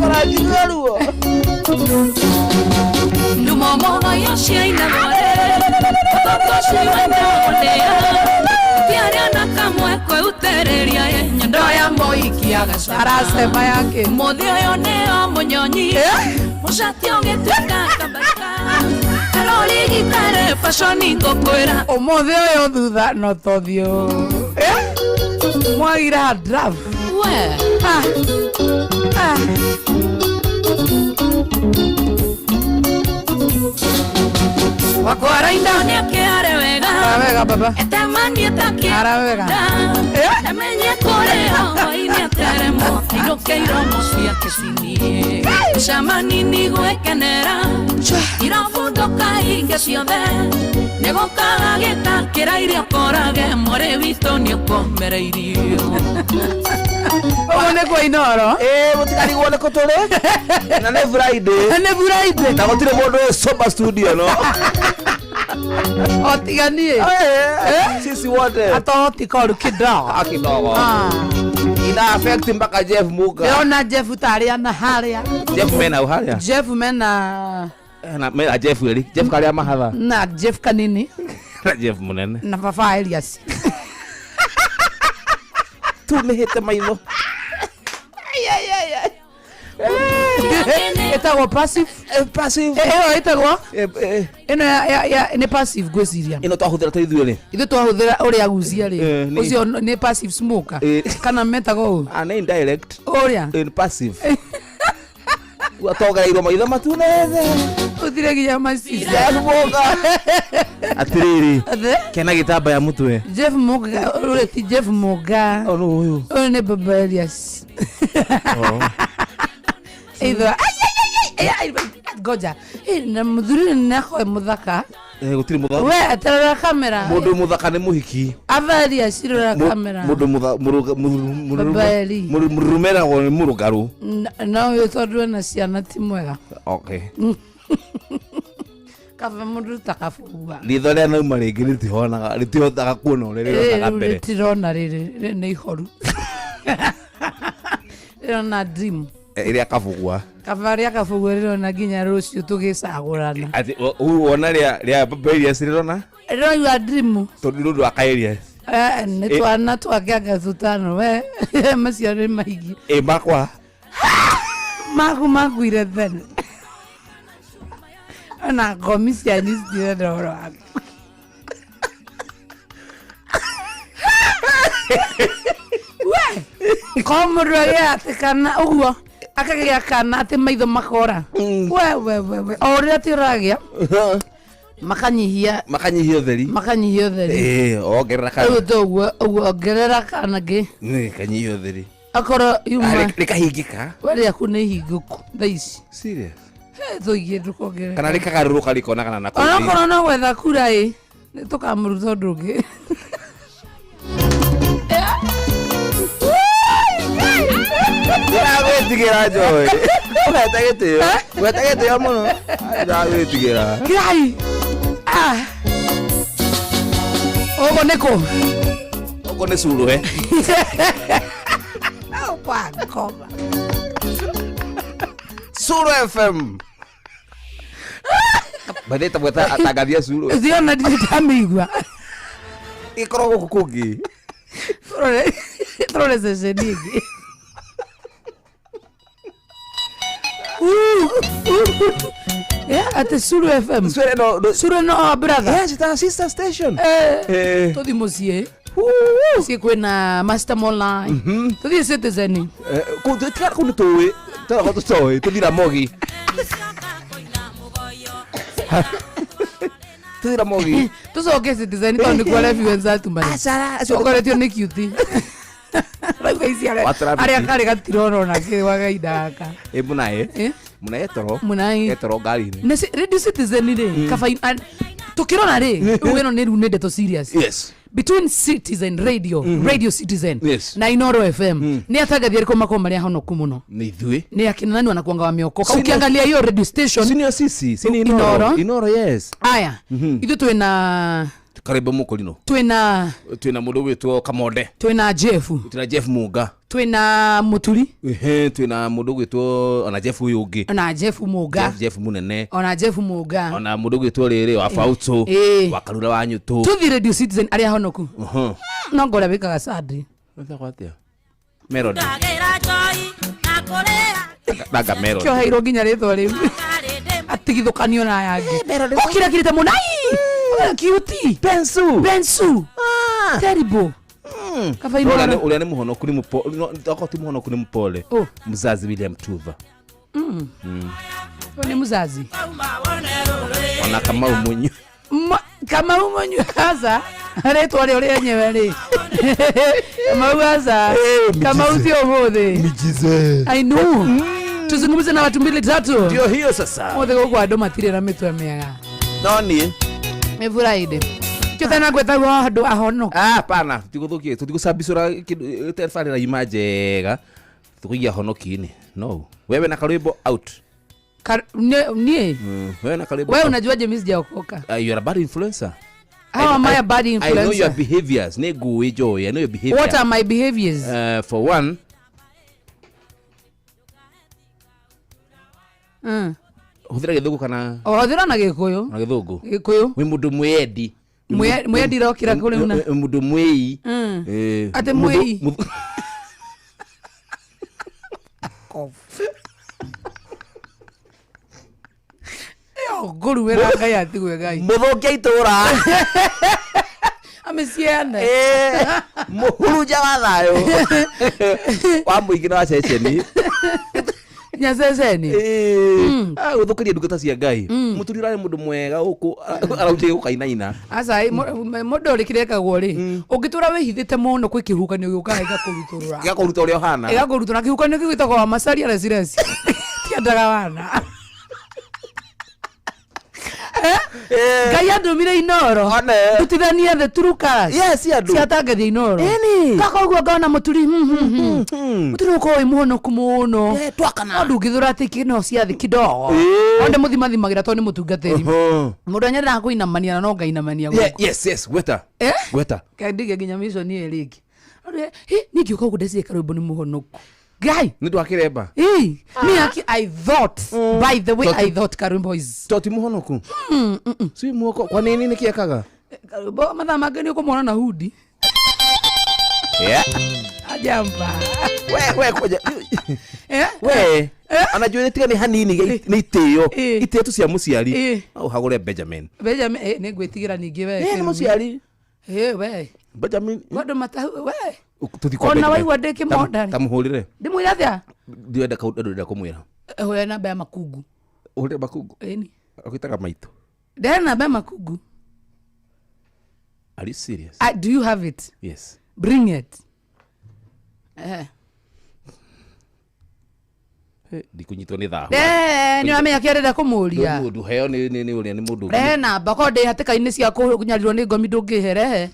Kora njigua ruo. Ndumomogoyo ciainagwo tiaria na kamwe kweutereria nyondo ya moikia gacara Aracema yake. Mũthĩ ũyũ nĩo mũnyonyi mũcati ũgĩtuĩka kabaika karorigitare baconi ngũkwĩra. Ũmũthĩ ũyũ thutha no tothiũ. Eh? Mwagira draft. We. Ah. Ah. Wakwara indo nĩakĩare wega. Ara wega baba. Etemanie takĩ. Ara wega. Eh? Amenye kũrĩa hwainĩ ateremwo ainũke iromo ciake cinie cama nini gwĩkenera irabu ndũkahinge ciothe nĩgũkaga gĩtakĩra irio korage mwarĩ witũ nĩũkomereirio. Ũguo nĩ kwa Inoro. Ĩĩ, mũtikarigwo nĩ kũ tũrĩ. Na nĩ Friday. Nĩ Friday. Na gũtirĩ mũndũ wĩ sober studio no. O tiga niĩ. Eh, sisi wote. Atohoti koru kidogo. Ah, kidogo. Ah. Ina affect mpaka Jeff Muga. Ndĩrona Jeff tarĩa na harĩa. Jeff mena hau harĩa. Jeff mena Eh, na mena Jeff eri. Jeff karĩa mahatha. Na Jeff kanini. Na Jeff munene. Na baba Elias. Tumĩhĩte maitho. Ĩtagwo passive. Eh, passive. Eh, ĩyo ĩtagwo Eh, eh, ĩno nĩ passive ngwĩciria. Ĩno twahũthĩra tũrĩ ithuĩ rĩ. Ithuĩ twahũthĩra ũrĩa agucia rĩ. Eh, Ũcio nĩ passive smoker. Eh. Kana metagwo ũũ. Ah, nĩ indirect. Ũrĩa. In passive. Atogereirwo maitho matunethe. Ũthire nginya macicio. Jeff Muga. Atĩrĩrĩ. Athe? Kena gĩtambaya mũtwe. Jeff Muga, ũrĩa ti Jeff Muga. Oh, nũ ũyũ. Ũyũ nĩ baba Elias. Oh. Either ai ai ai ai ai ngoja. Eh, na mũthuri nĩ akoe mũthaka. Eh, gũtirĩ mũthaka. We aterera kamera. Mũndũ mũthaka nĩ mũhiki. Aba Elias rora kamera. Mũndũ mũtha- mũrũga- mũru- mũru- Baba Eli. mũrumeragwo nĩ mũrũngarũ. No ũyũ tondũ ena ciana ti mwega. Okay. Kaba mũndũ ta kabugua. Ritho rĩa nauma rĩngĩ rĩtihonaga, rĩtihotaga kuona ũrĩa rĩronaga Rĩu mbere. rĩtirona rĩrĩ rĩ- nĩ ihoru. Rĩrona dream. Eh, ĩrĩa kabugua. Kaba rĩa kabugua rĩrona nginya rũciũ tũgĩcagũrana. Atĩ wona rĩa rĩa Baba Elias rĩrona Rĩroiga dream. tondũ nĩ ũndũ wa ka Elias. Eh, nĩ Eh. twana twake anga tũtano we macio nĩ maingĩ. Ĩ makwa. Maku makuire tene ona ngomi cianyu citirenda ũhoro waku. We ko mũndũ agĩa atĩ kana ũguo akagĩa kana atĩ maitho makora we we we we o ũrĩa atĩ ũragĩa makanyihia. Makanyihia ũtheri. Makanyihia ũtheri. Ĩ, ongerera Rĩu kana. to ũguo ũguo ongerera kana ngĩ. Nĩ kanyihia ũtheri. Akorwo Ah, yuma rĩkahingĩka. we rĩaku nĩ ihingũku thaa ici. Serious. Tũingĩ ndũkongerera. Kana rĩkagarũrũka rĩkonagana na kũu. Onokorwo no gwetha kura ĩ nĩ tũkamũruta ũndũ ũngĩ. Ndĩragwĩtigĩra Joy. Ũhete gĩtĩo. Ũhete gĩtĩo mũno. Ndĩragwĩtigĩra. Ngai. Ah. Ũguo nĩ kũ? Ũguo nĩ curuhe. Kwa ngoma. Suru FM. Bathĩ ta atangathia Suru. Thiona ndirĩ ndamĩigua. Ĩkoragwo gũkũ kũngĩ. Tũrore ceceni ĩngĩ. Yeah, atĩ Suru FM. Suru no. Suru no our brother. Yes, it's our sister station. Eh. Eh. Tũthiĩ mũciĩ. Mũciĩ kwĩna Master Online. Tũthiĩ Citizen. Eh, kũu tiga kũu nĩ tũĩ. Tũragwo tũtoĩ, tũthira mogi. Tũthira mogi. Tũcoke Citizen tondũ nĩkuo reviewers atumana. Cokoretio nĩ cutie. Rauga ici Wa traffic. arĩa karĩ gatirona ona kĩ wagainda gaka. Ĩ mũnaĩ. Eh? Mũnaĩ etoro. Mũnaĩ. Etoro ngari-inĩ. Na Radio Citizen rĩ kaba tukirora rĩ rĩu ĩno nĩ rĩu nĩ ndeto serious. Yes. Between Citizen Radio, Radio Citizen Yes. na Inoro FM, nĩ atangathi arĩkũ makorwo marĩ ahonoku mũno? Nĩ ithuĩ. Nĩ akina nani wanakuanga wameokoka? Senior- Ukiangalia hiyo radio station. Senior sisi, sini Inoro. Inoro. Inoro, yes. Aya, ithuĩ twĩna Karibu mukorino. Twina Twina mundu gwitwo Kamonde. Twina Jeff. Twina Jeff Munga. Twina Muturi. Ehe, twina mundu gwitwo ona Jeff uyu ungi. Ona Jeff Munga. Jeff Jeff munene. Ona Jeff Munga. Ona mundu gwitwo riri wa Fauto. Wa Karura wa Nyutu. Tuthi Radio Citizen aria honoku. No ngora bikaga sadi. Wetagwo atia? Melody. Daga Melody. Kyo heiro nginya ritwa riu. Atigithukanio na yangi. Okira kirite munai. Cutie. Bensu. Bensu. Ah. Terrible. Kaba Uria ni muhonoku ni mupo. Ndako ti muhonoku ni mpole. Oh. Mzazi William Tuva. Ni muzazi. Ona Kamau Munyu. Kamau Munyu aza. Ritwa ri ri enyewe ri. Kamau aza. Kamau ti umuthi. Mijize. I know. Tuzungumze na watu mbili tatu. Ndio hiyo sasa. Mothe guku andu matire na mitwe miega. No ni. Ni Friday. Kyo gwetagwo andu ahono. Ah, pana, tiguthukie, tutigusabicura terfarira ima njega. Tukuigia honoki-ini. No. Wewe na karwimbo out. Nie. Wewe na karwimbo. Wewe unajuaje mimi sijaokoka? You are a bad influencer. How am I a bad influencer? I know your behaviors. Ne ngui joy. I know your behavior. What are my behaviors? For one. Huthira githungu kana? Huthira na gikuyu. Na githungu. Gikuyu. Wi mundu mwendi. Mwendi rokira kuri una. Mundu mwei. Ate mwei. Yo nguru wera ngai atigwe ngai. Muthukia itura. Ameciana. Muhurunja wa thayo. Wa muingi na wa ceceni. Nyaceceni. Ah, guthukiria ndungata cia Ngai. Muturi urari mundu mwega guku araunjie gukainaina. Aca mundu uri kirekagwo ri. Ungitura wihithite muno kwi kihukanio giukaga gigakuruturura. Gigakuruta uria uhana. Gigakurutura kihukanio kiu gitagwo wa macaria resiresi. Tiendaga wana. Ngai andumire Inoro. Tutithanie the true colors. Yes, andu. Ciatangathia Inoro. Kaka uguo ngona muturi. Muturi ukorwo wi muhonoku muno. Twakana. No ndungithura ati kino ciathi kidogo. Onde muthimathimagira tondu ni mutungatiri. Mundu anyendaga kuinamania na no ngainamania guku. Yes, yes, gweta. Gweta. Kandige nginya mission ĩ rĩngĩ. Ni ngiuka uguo ndeciria karwimbo ni muhonoku. Guy. Ni ndwakiremba. Me aki I thought by the way I thought Karwimbo is toti muhonoku. Si muhoko kwa nini nikiekaga? Karwimbo mathaa mangĩ ni ukumwona na hudi. Yeah. Ajamba. We koja. We. Anajua tiga ni hanini ni itio. Itio tu cia muciari. No uhagure Benjamin. Benjamin ni ngwitigira ningi we. Ni muciari. We. Benjamin. Bado matahu we. Tuthi kwa ona waigua ndä kä monda tamuhurire ndimwire atia ndirenda ndĩrenda kũmwĩra hũra namba ya makungu ũhũrĩre makungu ĩni akwĩtaga maitũ ndĩrenda namba ya makungu. Are you serious? Do you have it? Yes. Bring it. Ndikunyitwo nĩ thahu. Nĩ wamenya kĩrĩa ndĩrenda kũmũria. Mũndũ heo nĩ ũrĩa nĩ mũndũ. Rehe namba korwo ndĩ hatĩka-inĩ cia kũnyarirwo nĩ ngomi ndũngĩhe rehe.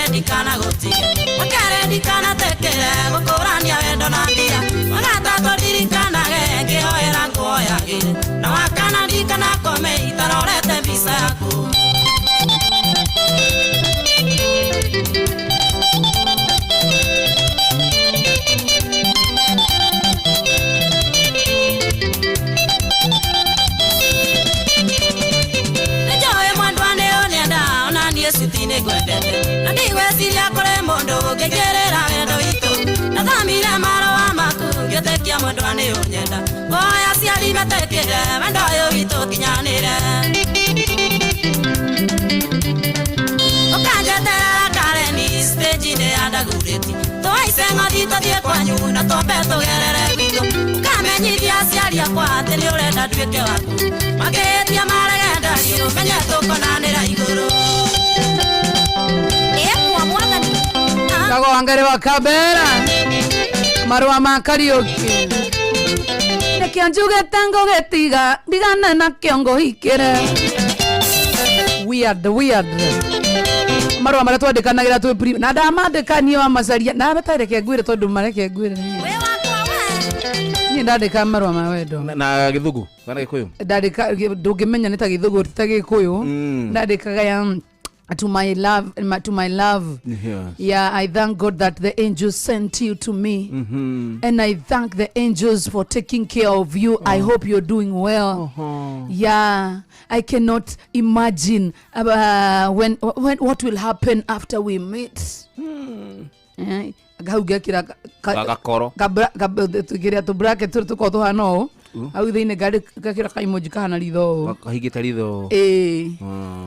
Ndikana gũtige, wakere ndikana tekere, gũkũrania wendo na ndagĩire na wakana ndikana kome itarorete mbica yaku. Nĩnjũĩ mwendwa nĩ ũnyenda ona niĩ citi nĩngwendete na ndigwĩciria kũrĩ mũndũ ũngĩngĩrĩra wendo witũ nathamire marũa maku ngĩtĩkia mwendwa nĩ ũnyenda ngoya aciari metĩkĩre wendo ũyũ witũ ũkinyanĩre ũkanjeterera kareni stage-inĩ ya Dagoretti tũhaice ng'othi tũthiĩ kwanyu na twambe tũgerere gwitũ ũkamenyithia aciari akwa atĩ nĩ ũrenda nduĩke waku makĩhĩtia marege ndario menye tũkonanĩra igũrũ. Ĩkwa mwathani. Kago Wangari wa Kabera marũa ma Kariũki nĩkĩo njugĩte ngũgĩtiga ndigane nakĩo ngũhikĩre. Weird, weird. Marũa marĩa twandĩkanagĩra twĩ na ndamandĩka niĩ wa macaria na betareke ngwĩre tondũ mareke ngwĩre niĩ. Wĩ wakwa we. Niĩ ndandĩka marũa ma wendo Na gĩthũngũ kana gĩkũyũ? Ndandĩka ndũngĩmenya nĩ ta gĩthũngũ ti ta gĩkũyũ. Ndandĩkaga ya to my love, to my love. Yes. Yeah, I thank God that the angels sent you to me. And I thank the angels for taking care of you. I hope you're doing well. Yeah, I cannot imagine when what will happen after we meet. Hau ngekĩra Gakoro. kĩrĩa tũ bracket tũrĩa tũkoragwo tũhana ũũ hau thĩinĩ ngekĩra ka emoji kahana ritho ũũ. Kahingĩte ritho. Ĩĩ.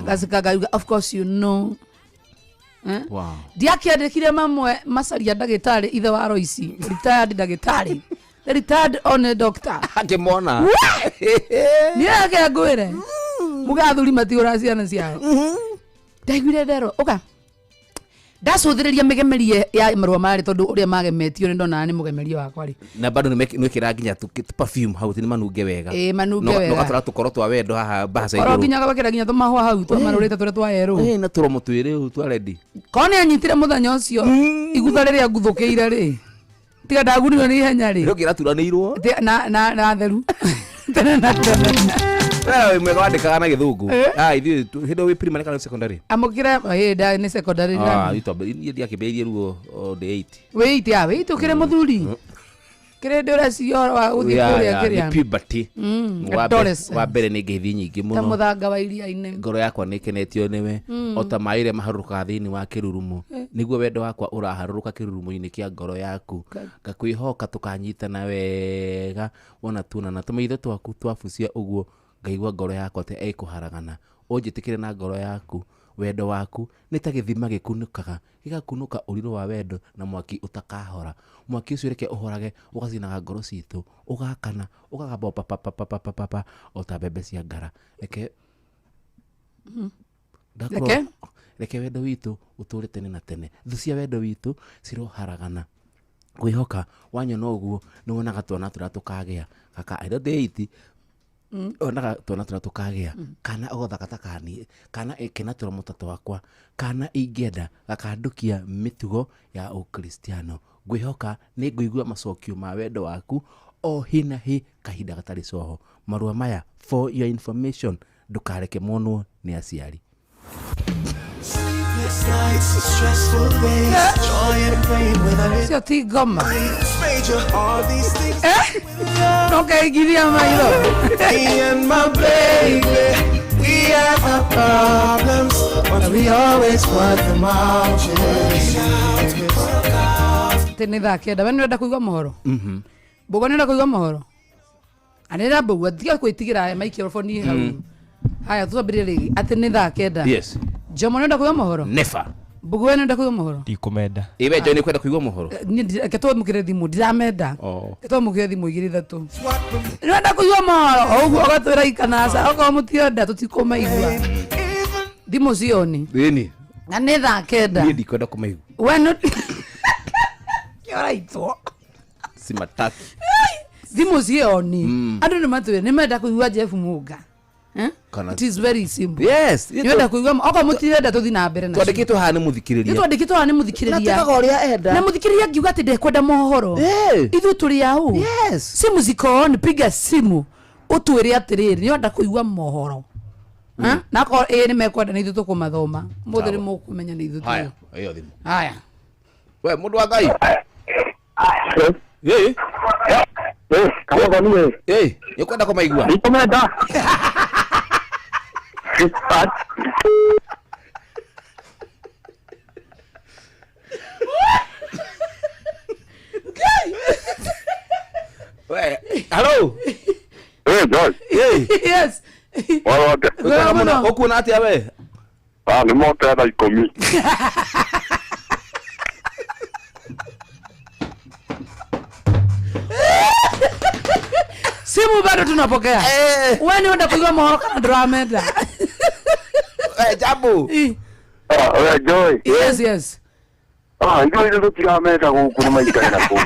Gacika ngauga of course you know. Eh? Wow. Ndiakĩandĩkire mamwe macaria ndagĩtarĩ ithe wa Roici retired ndagĩtarĩ, the retired one doctor. Akĩmona. Niĩ reke ngwĩre muga athuri matigũraga ciana ciao. Ndaiguire nderwo ũka ndacũthĩrĩria mĩgemerie ya marũa marĩ tondũ ũrĩa magemetio nĩ ndonaga nĩ mũgemerie wakwa rĩ. Na bado nĩmekĩra nginya perfume hau nĩ manunge wega. Ĩĩ, manunge wega. Nogatwara tũkoro twa wendo haha mbaca Oro igũrũ. nginya gabakĩra nginya tũmahũa hau twamarũrĩte tũrĩa twa yerũ. Ĩĩ, na tũromo twĩrĩ ũũ twa ready. Korwo nĩ anyitire mũthenya ũcio igutha rĩrĩa nguthũkĩire rĩ tiga ndagunirwo nĩ ihenya rĩ. Rĩu kĩraturanĩirwo. Na theru tene na tene. Wewe wĩ mwega wandĩkaga na gĩthũngũ. Ah, ithuĩ hĩndĩ ĩyo wĩ primary kana secondary? Amũkĩra ĩĩ nĩ secondary. Ah, itũ niĩ ndiakĩambĩrĩirie ruo o ndĩ 8. Wĩ ite wĩ ite ũkĩrĩ mũthuri kĩrĩ ndĩ ũreciria ũhoro wa gũthiĩ kũrĩa Nĩ kĩrĩa puberty. Adolescence. Wa mbere nĩ ngeithi nyingĩ ta mũno. mũthanga wa iria-inĩ. Ngoro yakwa nĩ ĩkenetio nĩwe o ta maĩ rĩa maharũrũkaga thĩinĩ wa kĩrurumo nĩguo wendo wakwa ũraharũrũka kĩrurumo-inĩ kĩa ngoro yaku ngakwĩhoka tũkanyitana wega wona tuonana tũmaitho twaku twabucia ũguo ngaigua ngoro yakwa ta ĩkũharagana ũnjĩtĩkĩre na ngoro yaku wendo waku nĩ ta gĩthima gĩkunũkaga gĩgakunũka ũrirũ wa wendo na mwaki ũtakahora mwaki ũcio reke ũhorage ũgacinaga ngoro citũ ũgakana ũkagamba papapapapapa o ta mbembe cia ngara reke Reke? Reke wendo witũ ũtũre tene na tene thũ cia wendo witũ ciroharagana kwĩhoka wanyona ũguo nĩ wonaga twana tũrĩa tũkagĩa kaka I don't date onaga twana tũrĩa tũkagĩa kana ogothaka ta kani kana ĩkena tũromo ta twakwa kana ingĩenda gakandukia mĩtugo ya ũkristiano ngwĩhoka nĩ ngũigua macokio ma wendo waku o hi na hi kahinda gatarĩ coho marũa maya for your information ndũkareke monwo nĩ aciari. Sleepless nights and stressful days, joy and pain, whether it's Cio ti ngoma. major, all these things. No keingithia maitho. Me and my baby, we have our problems, but we always work them out. Yeah. Atĩ nĩ thaa 9 we nĩ ũrenda kũigua mohoro mbũgua nĩ ũrenda kũigua mohoro anĩrĩra mbũgua tiga gwĩtigĩra maikroboni hau haya twambĩrĩrie rĩngĩ atĩ nĩ thaa 9. Yes. Jomo nĩ ũrenda kũigua mohoro Never. Mbũgua nĩ ũrenda kũigua mohoro Ndikumenda. Ĩwe Joy nĩ kwenda kũigua mohoro. Niĩ reke twamũkĩre thimũ ndiramenda. Oh. Reke twamũkĩre thimũ 2 3 nĩ ũrenda kũigua mohoro o ũguo ũgatwĩra ikanaca okorwo mũtirenda tũtikũmaigua thimũ cioni Ĩni. na nĩ thaa 9. Niĩ ndikwenda kũmaigua. We nĩ kĩoraitwo. Simataki. Thimũ cioni andũ nĩ matwĩre nĩ menda kũigua Jeff Munga. Eh? Kana- It is very simple. Yes. Nĩ wenda kũigua okorwo mũtirenda tũthiĩ na mbere nacio. Twandĩkĩtwo haha nĩ Nĩ mũthikĩrĩria. twandĩkĩtwo haha nĩ mũthikĩrĩria. Na twĩkaga ũrĩa enda. Na mũthikĩrĩria angiuga atĩ ndekwenda mohoro. Eh. Ithuĩ tũrĩ au. Yes. Simu ziko on, piga simu. Ũtwĩre atĩrĩrĩ, nĩ wenda kũigua mohoro. Ha? Na akorwo ĩĩ nĩ mekwenda nĩ ithuĩ tũkũmathoma. Mũthĩ nĩ mũkũmenya nĩ ithuĩ Haya, tũĩ. ĩyo thimũ. Haya. We mũndũ wa Ngai. Ĩ, Kamũthoni ĩ, nĩ ũkwenda kũmaigua? Ndikumenda. We, hello. Eh, George. Ĩ, Yes. Waro atĩa? Wega mũno. ũkuona atĩa we? Ah, nĩ mote thaa 10. Simu bado tunapokea. Eh. We nĩ wenda kũigua mohoro kana ndũramenda? We, jambo. Ĩ. Ah, we Joy. Yes, yes. Ah, ithuĩ ithuĩ tũtiramenda gũkũ nĩ maikare na kũu.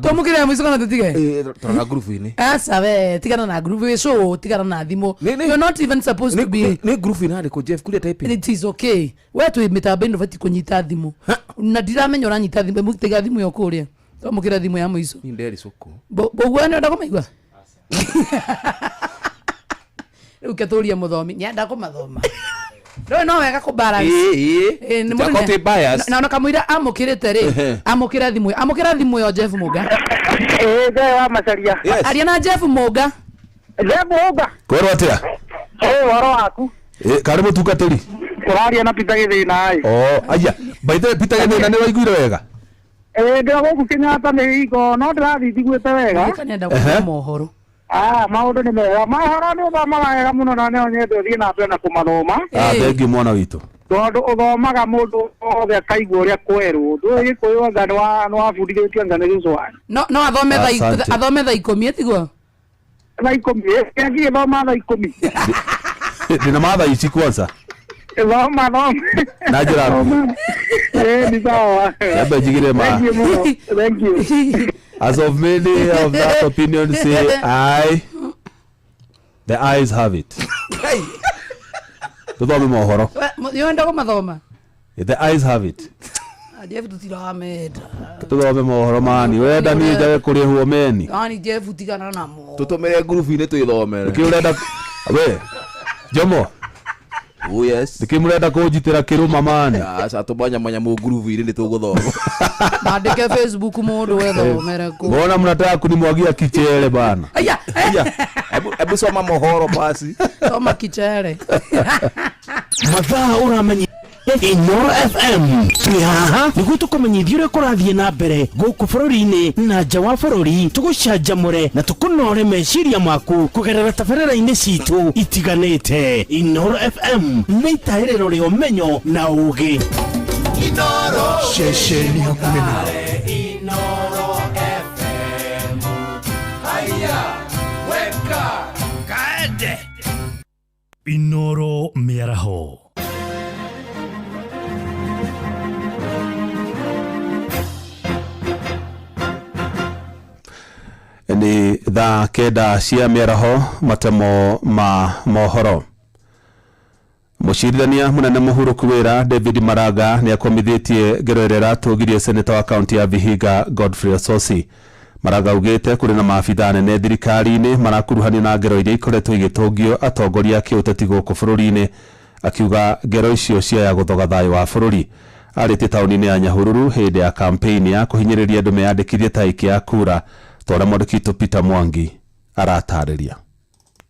Twamũkĩre ya mũico kana tũtige? Ĩ, tũrora ngurubu-inĩ. Aca we, tigana na group wĩ show, tigana na thimũ. You're not even supposed to be Nĩ ngurubu-inĩ harĩkũ Jeff kuria typing. It is okay. We twĩ mĩtambo-inĩ ndũbatiĩ kũnyita thimũ. Na ndiramenya ũranyita thimũ, hebu tiga thimũ ĩyo kũrĩa. Twamũkĩra thimũ ya mũico. Ni nderi cũkũ. Boguo nĩ wenda kũmaigua? Rĩu ke tũrie mũthomi, nĩenda kũmathoma. Rĩu no wega kũ balance. Ĩ, Ĩ, ĩ. nĩ mũndũ Tũtiakorwo twĩ biased. Na ona kamũira amũkĩrĩte rĩ, Ehe. amũkĩra thimũ ĩyo. Amũkĩra thimũ ĩyo Jeff Mũnga. Ĩĩ, Joy wa Macaria. Yes. Aria na Jeff Mũnga. Jeff Mũnga. Kwĩrwo atĩa? Ĩĩ, ũhoro waku? Ĩ, karĩ mũtungatĩri? Ũraria na Peter Gĩthĩna ĩ. Oh, aya. By the way, Peter Gĩthĩna nĩ waiguire wega? Ĩĩ, ndĩ gũkũ Kenyatta nĩ hingo, no ndĩrathiĩ njiguĩte wega. Nĩka nĩenda kũigua mohoro. Ah, maũndũ nĩ mega. Mohoro nĩ ũthomaga wega mũno na no nyende ũthiĩ na mbere na kũmathoma. Ah, Ĩ. thank you mwana witũ. Tondũ ũthomaga mũndũ wothe akaigua ũrĩa kwerwo. Ndũĩ Gĩkũyũ anga nĩ wabundithĩtio anga nĩ cũcũ wanyu. No athome thaa Asante. athome thaa 10 tiguo? Thaa 10. Ĩ, angĩgĩthoma thaa 10. Ndĩna matha ici kwanza. Thoma, thoma. Na njĩra Thoma. Ĩ, ni sawa. Nyambe njigĩre ma. Thank you mũno. Thank you. As of many of that opinion say I the eyes have it. Tũthome mohoro. Nĩ wenda kũmathoma? The eyes have it. Ah, Jeff tũtiramenda. Tũthome mohoro mani. Wenda niĩ njage kũrĩhwo meni. Yani Jeff tigana namo. Tũtũmĩre ngurubu-inĩ twĩthomere. Nĩkĩ ũrenda we Jomo, Oh, yes. nĩkĩ mũrenda kũnjitĩra kĩrũma mani? Aca tũmanyamanya mũ ngurubu-inĩ nĩ tũgũthoma. Mandĩke Facebook mũndũ wethomere kũ. Mbona mnataka kunimwagia kichere bana? Aya, Aya. Hebu soma mohoro basi. soma kichere. Mathaa ũramenya Inoro FM twĩ haha nĩguo tũkũmenyithia ũrĩa kũrathiĩ na mbere gũkũ bũrũri-inĩ na nja wa bũrũri, tũgũcanjamũre na tũkũnore meciria maku kũgerera tabarĩra-inĩ citũ itiganĩte. Inoro FM nĩ itaĩrĩro rĩa ũmenyo na ũgĩ. Ceceni hakuhĩ nawe. Inoro mĩaraho. Nĩ thaa 9 cia mĩaraho matemo ma mohoro. Mũcirithania mũnene mũhurũku wĩra David Maraga nĩ akomithĩtie ngero ĩrĩa ĩratũgirie seneta wa kaunti ya Vihiga Godfrey Osotsi. Maraga augĩte kũrĩ na maabithaa anene thirikari-inĩ marakuruhanio na ngero iria ikoretwo igĩtũngio atongoria a kĩũteti gũkũ bũrũri-inĩ, akiuga ngero icio ciaya gũthoga thayũ wa bũrũri. Arĩtie taũni-inĩ ya Nyahururu hĩndĩ ya campaign ya kũhinyĩrĩria andũ meyandĩkithie ta aikia a kura, ta ũrĩa mwandĩki witũ Peter Mwangi aratarĩria.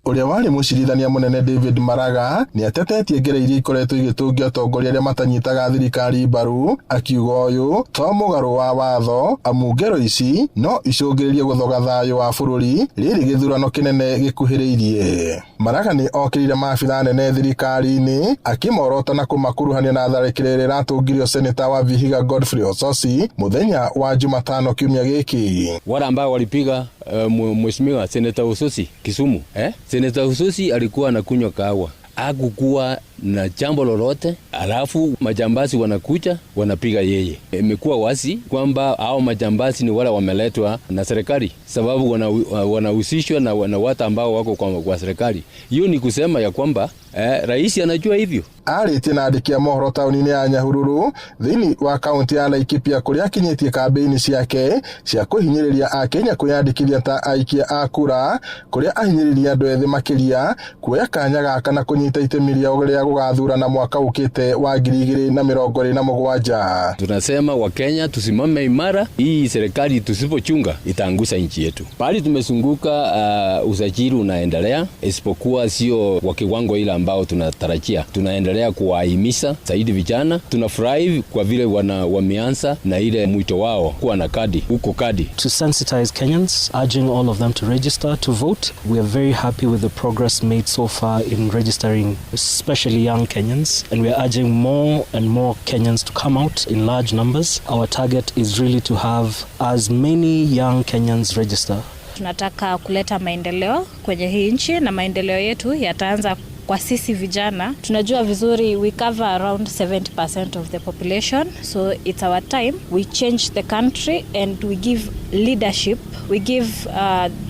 Ũrĩa warĩ mũcirithania mũnene David Maraga nĩ atetetie ngero iria ikoretwo igĩtũngio atongoria arĩa matanyitaga thirikari mbaru, akiuga ũyũ to mũgarũ wa watho, amu ngero ici no icũngĩrĩrie gũthoga thayũ wa bũrũri rĩrĩ gĩthurano kĩnene gĩkuhĩrĩirie. Maraga nĩ okĩrĩire maabithaa anene thirikari-inĩ akĩmorota na kũmakuruhania na tharĩkĩro ĩrĩa ĩratũngirio seneta wa Vihiga Godfrey Osotsi mũthenya wa Jumatano kiumia gĩkĩ. Wale ambao walipiga mheshimiwa Seneta Osotsi Kisumu, Seneta Osotsi alikuwa anakunywa kahawa, hakukuwa na jambo lolote, alafu majambazi wanakuja wanapiga yeye. Imekuwa wazi kwamba hao majambazi ni wale wameletwa na serikali, sababu wanahusishwa na watu ambao wako kwa serikali. Hiyo ni kusema ya kwamba rais anajua hivyo. Arĩtie na andĩki a mohoro taũni-inĩ ya Nyahururu thĩinĩ wa kaunti ya Laikipia kũrĩa akinyĩtie kambĩini ciake cia kũhinyĩrĩria akenya kwĩyandĩkithia ta aikia a kura, kũrĩa ahinyĩrĩria andũ ethĩ makĩria kuoya kanya gaka na kũnyita itemi rĩao rĩa gũgathurana mwaka ũkĩte wa 2027. Tunasema Wakenya tusimame imara, hii serikali tusipochunga itaangusha nchi yetu. Pahali tumezunguka, usajili unaendelea, isipokuwa sio wa kiwango ile ambao tunatarajia. Tunaendelea kuwahimiza zaidi vijana. Tunafurahi kwa vile wameanza na ile mwito wao kuwa na kadi huko kadi. To sensitize Kenyans, urging all of them to register to vote. We are very happy with the progress made so far in registering especially young Kenyans, and we are urging more and more Kenyans to come out in large numbers. Our target is really to have as many young Kenyans register. Tunataka kuleta maendeleo kwenye hii nchi, na maendeleo yetu yataanza kwa sisi vijana. Tunajua vizuri we cover around 70% of the population, so it's our time we change the country and we give leadership. We give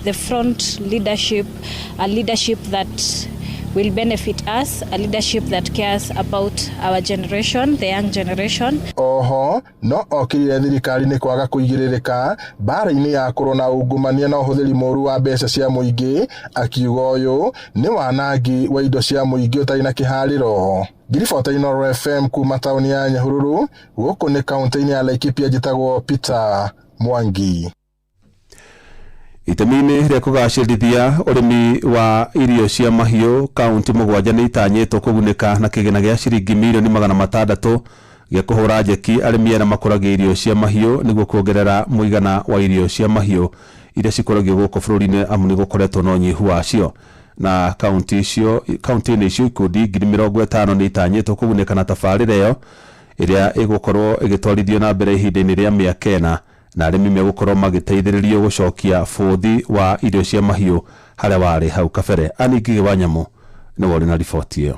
the front leadership, a leadership that will benefit us, a leadership that cares about our generation, the young generation. Oho no okirire thirikari nĩ kwaga kũigĩrĩrĩka mbara-inĩ ya kũrũa na ungumania na ũhũthĩri mũru wa mbeca cia mũingĩ, akiuga ũyũ nĩ wanangi wa indo cia mũingĩ ũtarĩ na kĩharĩro. Ngiribota Inooro FM kuma taũni ya Nyahururu, gũkũ nĩ kaunti-inĩ ya Laikipia, njĩtagwo Peter Mwangi. Itemi-inĩ rĩa kũgacĩrithia ũrĩmi wa irio cia mahiũ, kaunti 7 nĩ itanyĩtwo kũgunĩka na kĩgĩna gĩa ciringi mirioni 600 gĩa kũhũra njeki arĩmi arĩa makũragia irio cia mahiũ nĩguo kuongerera mũigana wa irio cia mahiũ iria cikũragio gũkũ bũrũri-inĩ, amu nĩ gũkoretwo na ũnyihu wacio. Na kaunti-inĩ icio ikundi 50,000 nĩ itanyĩtwo kũgunĩka na tabarĩra ĩyo ĩrĩa ĩgũkorwo ĩgĩtwarithio na mbere ihinda-inĩ rĩa mĩaka 4, na arĩmi megũkorwo magĩteithĩrĩrio gũcokia bũthi wa irio cia mahiũ harĩa warĩ hau kabere. Anne Ngigĩ wa Nyamũ nĩwe ũrĩ na riboti ĩyo.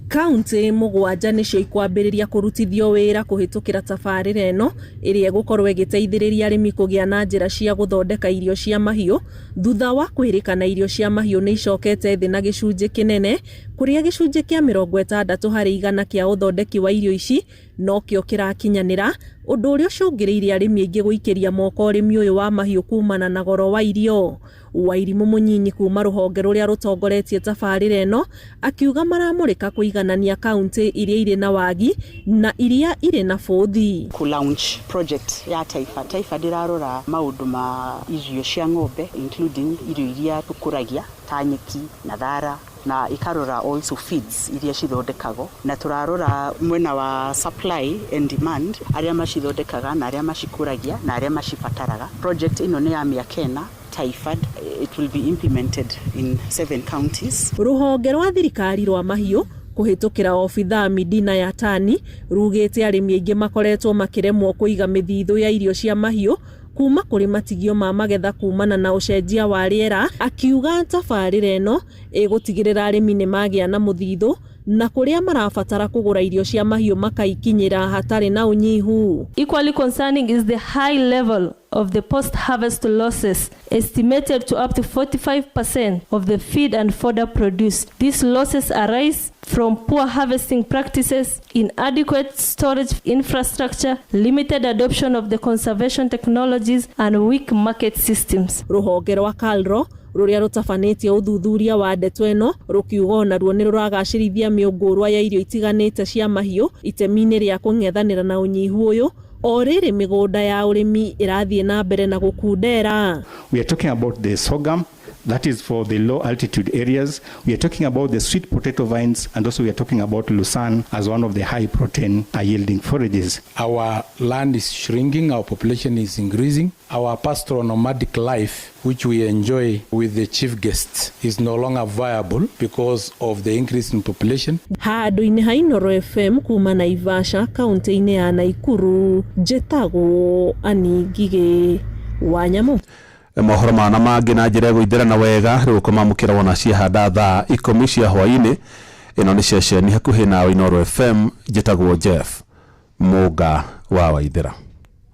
Kaunti 7 nĩcio ikwambĩrĩria kũrutithio wĩra kũhĩtũkĩra tabarĩra ĩno ĩrĩa ĩgũkorwo ĩgĩteithĩrĩria arĩmi kũgĩa na njĩra cia gũthondeka irio cia mahiũ thutha wa kwĩrĩkana irio cia mahiũ nĩ icokete thĩ na gĩcunjĩ kĩnene, kũrĩa gĩcunjĩ kĩa 60 harĩ igana kĩa ũthondeki wa irio ici nokĩo kĩrakinyanĩra, ũndũ ũrĩa ũcũngĩrĩirie arĩmi aingĩ gũikĩria moko ũrĩmi ũyũ wa mahiũ kumana na goro wa irio. Wairimũ Mũnyinyi kuma rũhonge rũrĩa rũtongoretie tabarĩra ĩno akiuga maramũrĩka kũiganania kaunti iria irĩ na wagi na iria irĩ na bũthi. Ku launch project ya Taifa. Taifa ndĩrarora maũndũ ma irio cia ng'ombe including irio iria tũkũragia ta nyeki na thara, na ikarora also feeds iria cithondekagwo, na turarora mwena wa supply and demand, aria macithondekaga na aria macikuragia na aria macibataraga. Project ino nĩ ya mĩaka 4 Taifad. It will be implemented in 7 counties. Rũhonge rwa thirikari rwa mahiũ kũhĩtũkĩra obithaa Midina ya Tani rugĩte arĩmi aingĩ makoretwo makĩremwo kũiga mĩthithũ ya irio cia mahiũ kuma kũrĩ matigio ma magetha kumana na ũcenjia wa rĩera, akiuga tabarĩra ĩno ĩgũtigĩrĩra arĩmi nĩ magĩa na mũthithũ na kũrĩa marabatara kũgũra irio cia mahiũ makaikinyĩra hatarĩ na ũnyihu. Equally concerning is the high level of the post-harvest losses, estimated to up to 45% of the feed and fodder produced. These losses arise from poor harvesting practices, inadequate storage infrastructure, limited adoption of the conservation technologies, and weak market systems. Rũhonge rwa KALRO rũrĩa rũtabanĩtie ũthuthuria wa ndeto ĩno rũkiuga onaruo nĩ rũragacĩrithia mĩũngũrwa ya irio itiganĩte cia mahiũ itemi-inĩ rĩa kũng'ethanĩra na ũnyihu ũyũ o rĩrĩ mĩgũnda ya ũrĩmi ĩrathiĩ na mbere na gũkundera. We are talking about the sorghum, that is for the low altitude areas. We are talking about the sweet potato vines, and also we are talking about lucerne as one of the high protein yielding forages. Our land is shrinking, our population is increasing. Our pastoral nomadic life, which we enjoy with the chief guests, is no longer viable because of the increase in population. Handũ-inĩ ha Inooro FM kuma Naivasha kaunti-inĩ ya Nakuru, njĩtagwo Anne Ngigĩ wa Nyamũ. Mohoro mana mangĩ na njĩra ĩgũithĩrana wega rĩu kũmamũkĩra wona ciahanda thaa 10 cia hwaĩ-inĩ. Ĩno nĩ ceceni hakuhĩ nawe Inooro FM. Njĩtagwo Jeff Mũnga wa Waithera.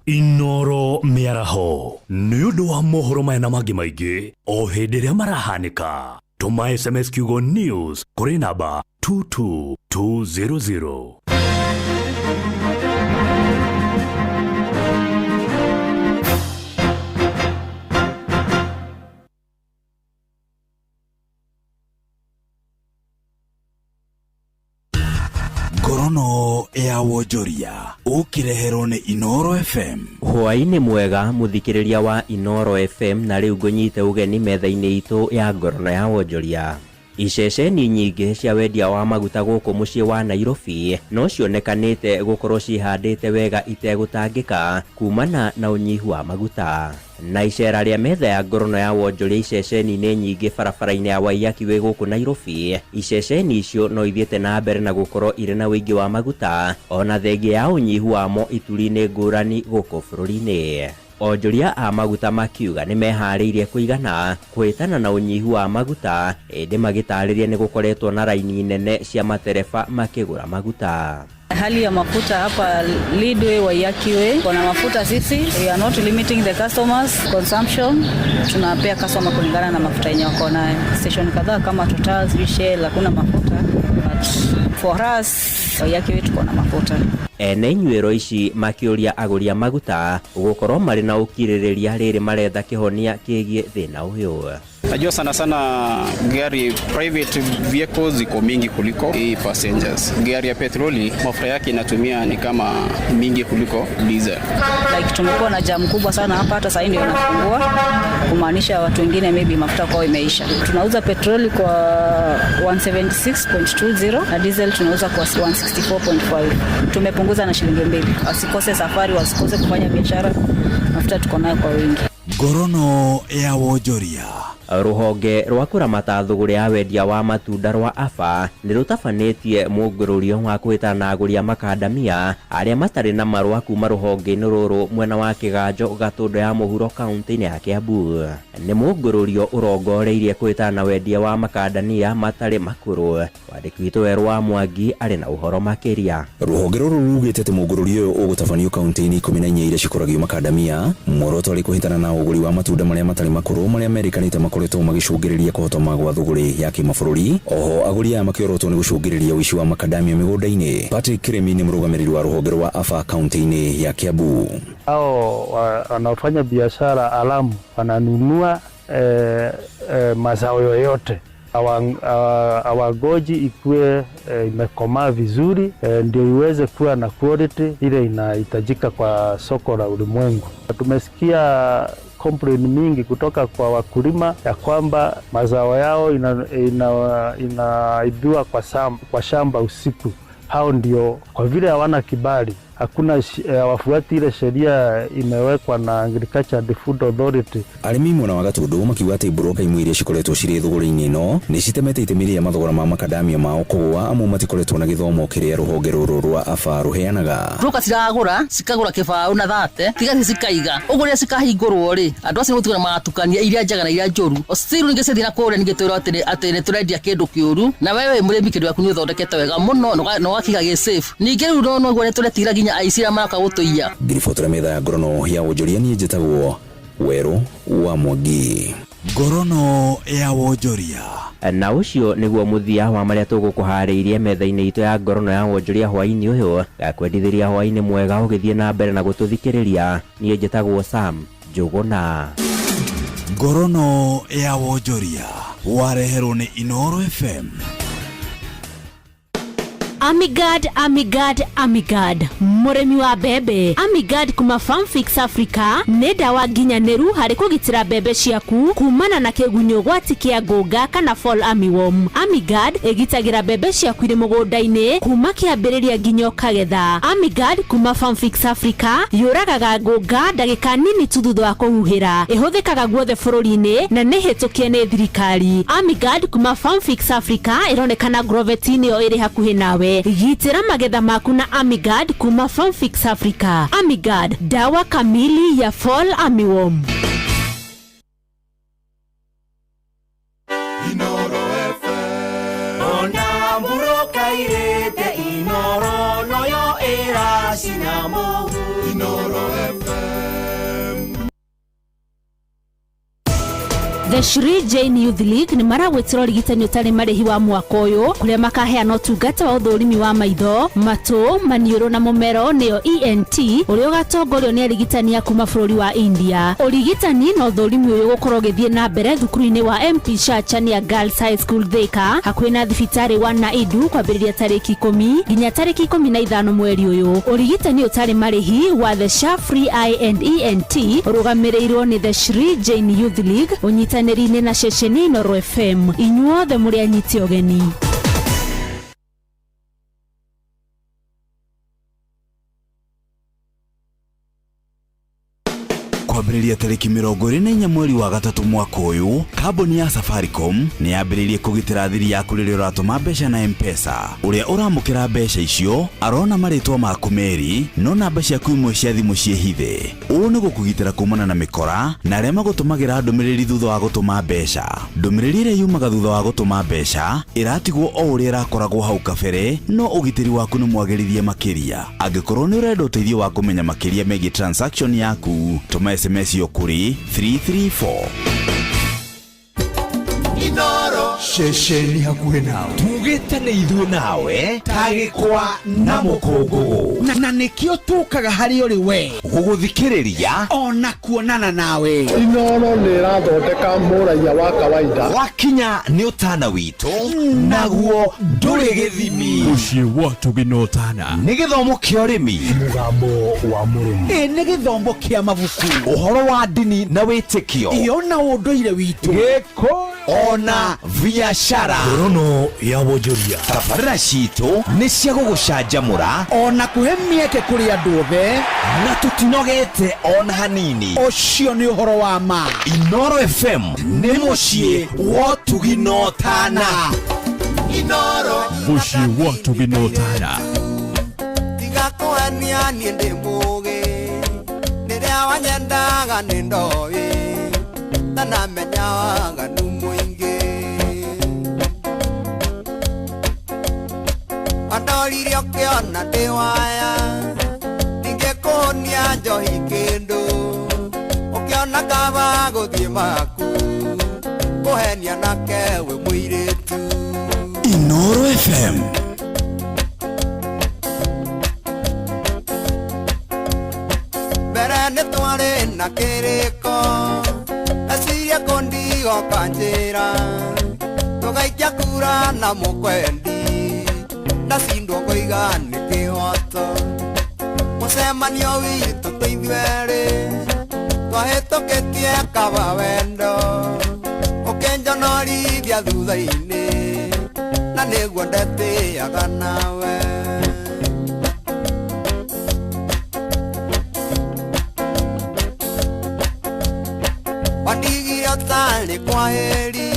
Inooro mĩaraho nĩ ũndũ wa mohoro maya na mangĩ maingĩ o hĩndĩ ĩrĩa marahanĩka. Tũma SMS kiugo news kũrĩ namba 22200. Ngorono ya wonjoria ũkĩreherwo nĩ Inooro FM. Hwaĩ-inĩ mwega mũthikĩrĩria wa Inooro FM, na rĩu ngũnyite ũgeni metha-inĩ itũ ya ngorono ya wonjoria. Iceceni nyingĩ cia wendia wa maguta gũkũ mũciĩ wa Nairobi no cionekanĩte gũkorwo cihandĩte wega itegũtangĩka kumana na ũnyihu wa maguta. Na icera rĩa metha ya ngorono ya wonjoria iceceni-inĩ nyingĩ barabara-inĩ ya Waiyaki wĩ gũkũ Nairobi, iceceni icio no ithiĩte na mbere na gũkorwo irĩ na ũingĩ wa maguta ona thengia ya ũnyihu wamo ituri-inĩ ngũrani gũkũ bũrũri-inĩ. Onjoria a maguta makiuga nĩ meharĩirie kũigana kũhĩtana na ũnyihu wa maguta, ĩndĩ magĩtarĩria nĩ gũkoretwo na raini nene cia matereba makĩgũra maguta. Hali ya mafuta hapa Leadway, Waiyaki Way, kuna mafuta sisi, we are not limiting the customers consumption, tunapea customer kulingana na mafuta yenye wako nayo. Station kadhaa kama Total, Shell hakuna mafuta, but for us Waiyaki Way tuko na mafuta. Ene nywĩro ici makĩũria agũri a maguta gũkorwo marĩ na ũkirĩrĩria rĩrĩ maretha kĩhonia kĩgiĩ thĩna ũyũ. Najua sana sana gari private vehicles ziko mingi kuliko hii passengers. Gari ya petroli mafuta yake inatumia ni kama mingi kuliko diesel. Like tumekuwa na jam kubwa sana hapa, hata sasa ndio inafungua kumaanisha watu wengine maybe mafuta kwao imeisha. Tunauza petroli kwa 176.20 na diesel tunauza kwa 164.5. Tumepunguza na shilingi 2. Wasikose safari, wasikose kufanya biashara, mafuta tuko nayo kwa wingi. Ngorono ya wonjoria. Rũhonge rwa kũramata thũgũrĩ ya wendia wa matunda rwa AFA nĩ rũtabanĩtie mũngũrũrio wa kũhĩtana na agũri a makandamia arĩa matarĩ na marũa kuma rũhonge-inĩ rũrũ mwena wa Kĩganjo Gatũndũ ya mũhuro kaunti-inĩ ya Kiambu. Nĩ mũngũrũrio ũrongoreirie kũhĩtana na wendia wa makandania matarĩ makũrũ. Wandĩki witũ Werũ wa Mwangi arĩ na ũhoro makĩria. Rũhonge rũrũ rugĩte atĩ mũngũrũrio ũyũ ũgũtabanio kaunti-inĩ 14 iria cikũragio makandamia, muoroto arĩ kũhĩtana na ũgũri wa matunda marĩa matarĩ makũrũ marĩa merĩkanĩte makoretwo magĩcũngĩrĩria kũhotoma gwa thũgũrĩ ya kĩmabũrũri. Oho agũri aya makĩorotwo nĩ gũcũngĩrĩria ũici wa makadamia mĩgũnda-inĩ. Patrick Kiremi nĩ mũrũgamĩrĩri wa rũhonge rwa AFA kaunti-inĩ ya Kiambu. Hao wanaofanya biashara haramu wananunua mazao yoyote, hawagoji ikue imekomaa vizuri ndio iweze kuwa na quality ile inahitajika kwa soko la ulimwengu. Tumesikia complaint mingi kutoka kwa wakulima ya kwamba mazao yao inaibiwa kwa shamba usiku. Hao ndio kwa vile hawana kibali, hakuna wafuati ile sheria imewekwa na Agriculture and Food Authority. Arĩmi mwena wa Gatũndũ makiuga atĩ mburũka imwe iria cikoretwo cirĩ thũgũrĩ-inĩ ĩno nĩ citemete itemi rĩa mathogora ma makadamia mao kũgũa, amu matikoretwo na gĩthomo kĩrĩa rũhonge rũrũ rwa AFA rũheanaga. Mburũka ciragũra cikagũra kĩbaũ na 30 tiga cikaiga ũguo rĩrĩa cikahingũrwo rĩ andũ acio gũtigana magatukania iria njega na iria njũru. Still ningĩ ciathiĩ na kũrĩa ningĩ twĩrwo atĩ nĩ tũrendia kĩndũ kĩũru, na wewe mũrĩmi kĩndũ gĩaku nĩ ũthondekete wega mũno na ũgakiga gĩ safe. Ningĩ rĩu no ũguo nĩ tũretigĩra nginya aici arĩa maroka gũtũiya. Ngiribotera metha ya ngorono ya wonjoria, niĩ njĩtagwo Werũ wa Mwangi. Ngorono ya wonjoria. Na ũcio nĩguo mũthia wa marĩa tũgũkũharĩirie metha-inĩ itũ ya ngorono ya wonjoria hwaĩ-inĩ ũyũ. Gakwendithĩria hwaĩ-inĩ mwega ũgĩthiĩ na mbere na gũtũthikĩrĩria. Niĩ njĩtagwo Sam Njũgũna. Ngorono ya wonjoria wareherwo nĩ Inooro FM. Amigad, Amigad, Amigad, mũrĩmi wa mbembe. Amigad kuma Farmfix Africa nĩ ndawa nginyanĩru harĩ kũgitĩra mbembe ciaku kumana na kĩgunyũ gwati kĩa ngũnga kana fall armyworm. Amigad ĩgitagĩra mbembe ciaku irĩ mũgũnda-inĩ kuma kĩambĩrĩria nginya ũkagetha. Amigad kuma Farmfix Africa yũragaga ngũnga ndagĩka nini tu thutha wa kũhuhĩra. Ĩhũthĩkaga guothe bũrũri-inĩ na nĩ hĩtũkie nĩ thirikari. Amigad kuma Farmfix Africa ĩronekana Grovet-inĩ ĩyo ĩrĩ hakuhĩ nawe. Gitĩra magetha maku na Amigad kuma Farmfix Africa. Amigad, dawa kamili ya fall armyworm. Inooro FM. Ona mburo The Shri Jain Youth League nĩ maragwĩtĩra ũrigitani ũtarĩ marĩhi wa mwaka ũyũ kũrĩa makaheana ũtungata wa ũthũrimi wa maitho, matũ, maniũrũ na mũmero nĩyo ENT ũrĩa ũgatongorio nĩ arigitani a kuma bũrũri wa India. Ũrigitani na ũthũrimi ũyũ ũgũkorwo ũgĩthiĩ na mbere thukuru-inĩ wa MP Shah Chania Girls High School Thika hakuhĩ na thibitarĩ wa Naidu kwambĩrĩria tarĩki 10 nginya tarĩki 15 mweri ũyũ. Ũrigitani ũtarĩ marĩhi wa The Shah Free Eye and ENT ũrũgamĩrĩirwo nĩ The Shri Jain Youth League ũnyitanĩri-inĩ na ceceni Inooro FM. Inyuothe mũrĩ anyiti ũgeni. Kwambĩrĩria tarĩki 24 mweri wa 3 mwaka ũyũ, kambuni ya Safaricom nĩ yambĩrĩirie kũgitĩra thiri yaku rĩrĩa ũratũma mbeca na M-Pesa. Ũrĩa ũramũkĩra mbeca icio arona marĩtwa maku merĩ no namba ciaku imwe cia thimũ ciĩhithe. Ũũ nĩ gũkũgitĩra kumana na mĩkora na arĩa magũtũmagĩra ndũmĩrĩri thutha wa gũtũma mbeca. Ndũmĩrĩri ĩrĩa yumaga thutha wa gũtũma mbeca ĩratigwo o ũrĩa ĩrakoragwo hau kabere, no ũgitĩri waku nĩ mwagĩrithie makĩria. Angĩkorwo nĩ ũrenda ũteithio wa kũmenya makĩria megiĩ transaction yaku, tũma SMS yo kũrĩ 334. Inoro ceceni hakuhĩ nawe tugĩte nĩ ithuĩ nawe ta gĩkwa na mũkũngũgũ na nĩkĩo tũkaga harĩ ũrĩ we gũgũthikĩrĩria ona kuonana nawe. Inoro nĩ ĩrathondeka mũraiya wa kawaida. Wakinya nĩ ũtana witũ naguo ndũrĩ gĩthimi. Mũciĩ wa Tũgĩ na Ũtana nĩ gĩthomo kĩa ũrĩmi, mũgambo wa mũrĩmi, ĩ nĩ gĩthomo kĩa mabuku, ũhoro wa ndini na wĩtĩkio, iyo na ũndũire witũ, gĩkũyũ ona biashara. Ngorono ya wonjoria. Tabarĩra citũ nĩ cia gũgũcanjamũra ona kũhe mĩeke kũrĩ andũ othe, na tũtinogete ona hanini. Ũcio nĩ ũhoro wa ma. Inoro FM nĩ mũciĩ wa Ũtugi na Ũtana. Inoro mũciĩ wa Ũtugi na Ũtana. Tiga kũhenia niĩ ndĩ mũgĩ, rĩrĩa wanyendaga nĩ ndoĩ ndanamenya waganu mũingĩ. Wandoririe ũkĩona ndĩ waya, ningĩkũhũnia njohi kĩndũ, ũkĩona kaba gũthiĩ maku, kũhenia nake wĩ mũirĩtu. Inoro FM. Mbere nĩ twarĩ na kĩrĩko, eciria kũndigoka njĩra, tũgaikia kura na mũkwendi, ndacindwo ngoiga nĩ kĩhoto. Mũcemanio witũ twĩ ithuerĩ, twahĩtũkĩtie kaba wendo, ũkĩnjonorithia thutha-inĩ, na nĩguo ndetĩaga nawe. Wandigire ũtarĩ kwaheri,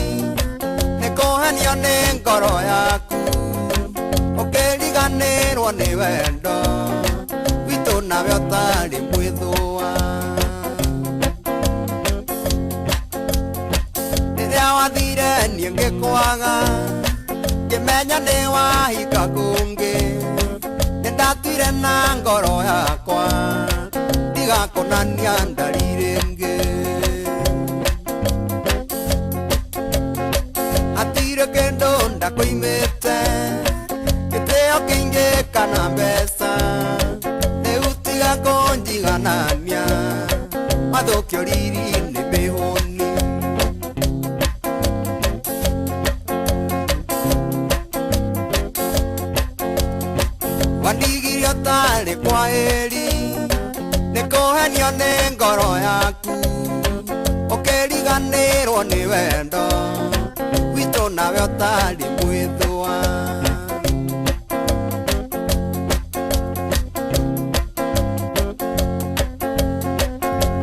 nĩ kũhenio nĩ ngoro yaku, ũkĩriganĩrwo nĩ wendo witũ nawe ũtarĩ mwĩthũa. Rĩrĩa wathire niĩ ngĩkwaga, ngĩmenya nĩ wahika kũngĩ, nĩ ndatuire na ngoro yakwa ndigakonania ndari rĩngĩ. Hatirĩ kĩndũ ndakũimĩte, gĩtĩo kĩingĩ kana mbeca, rĩu tiga kũnjiganania, wathũkio riri nĩ mĩhũni. Wandigirie ũtarĩ kwaheri, nĩ kũhenio nĩ ngoro yaku, ũkĩriganĩrwo nĩ wendo witũ nawe ũtarĩ mwĩthũa.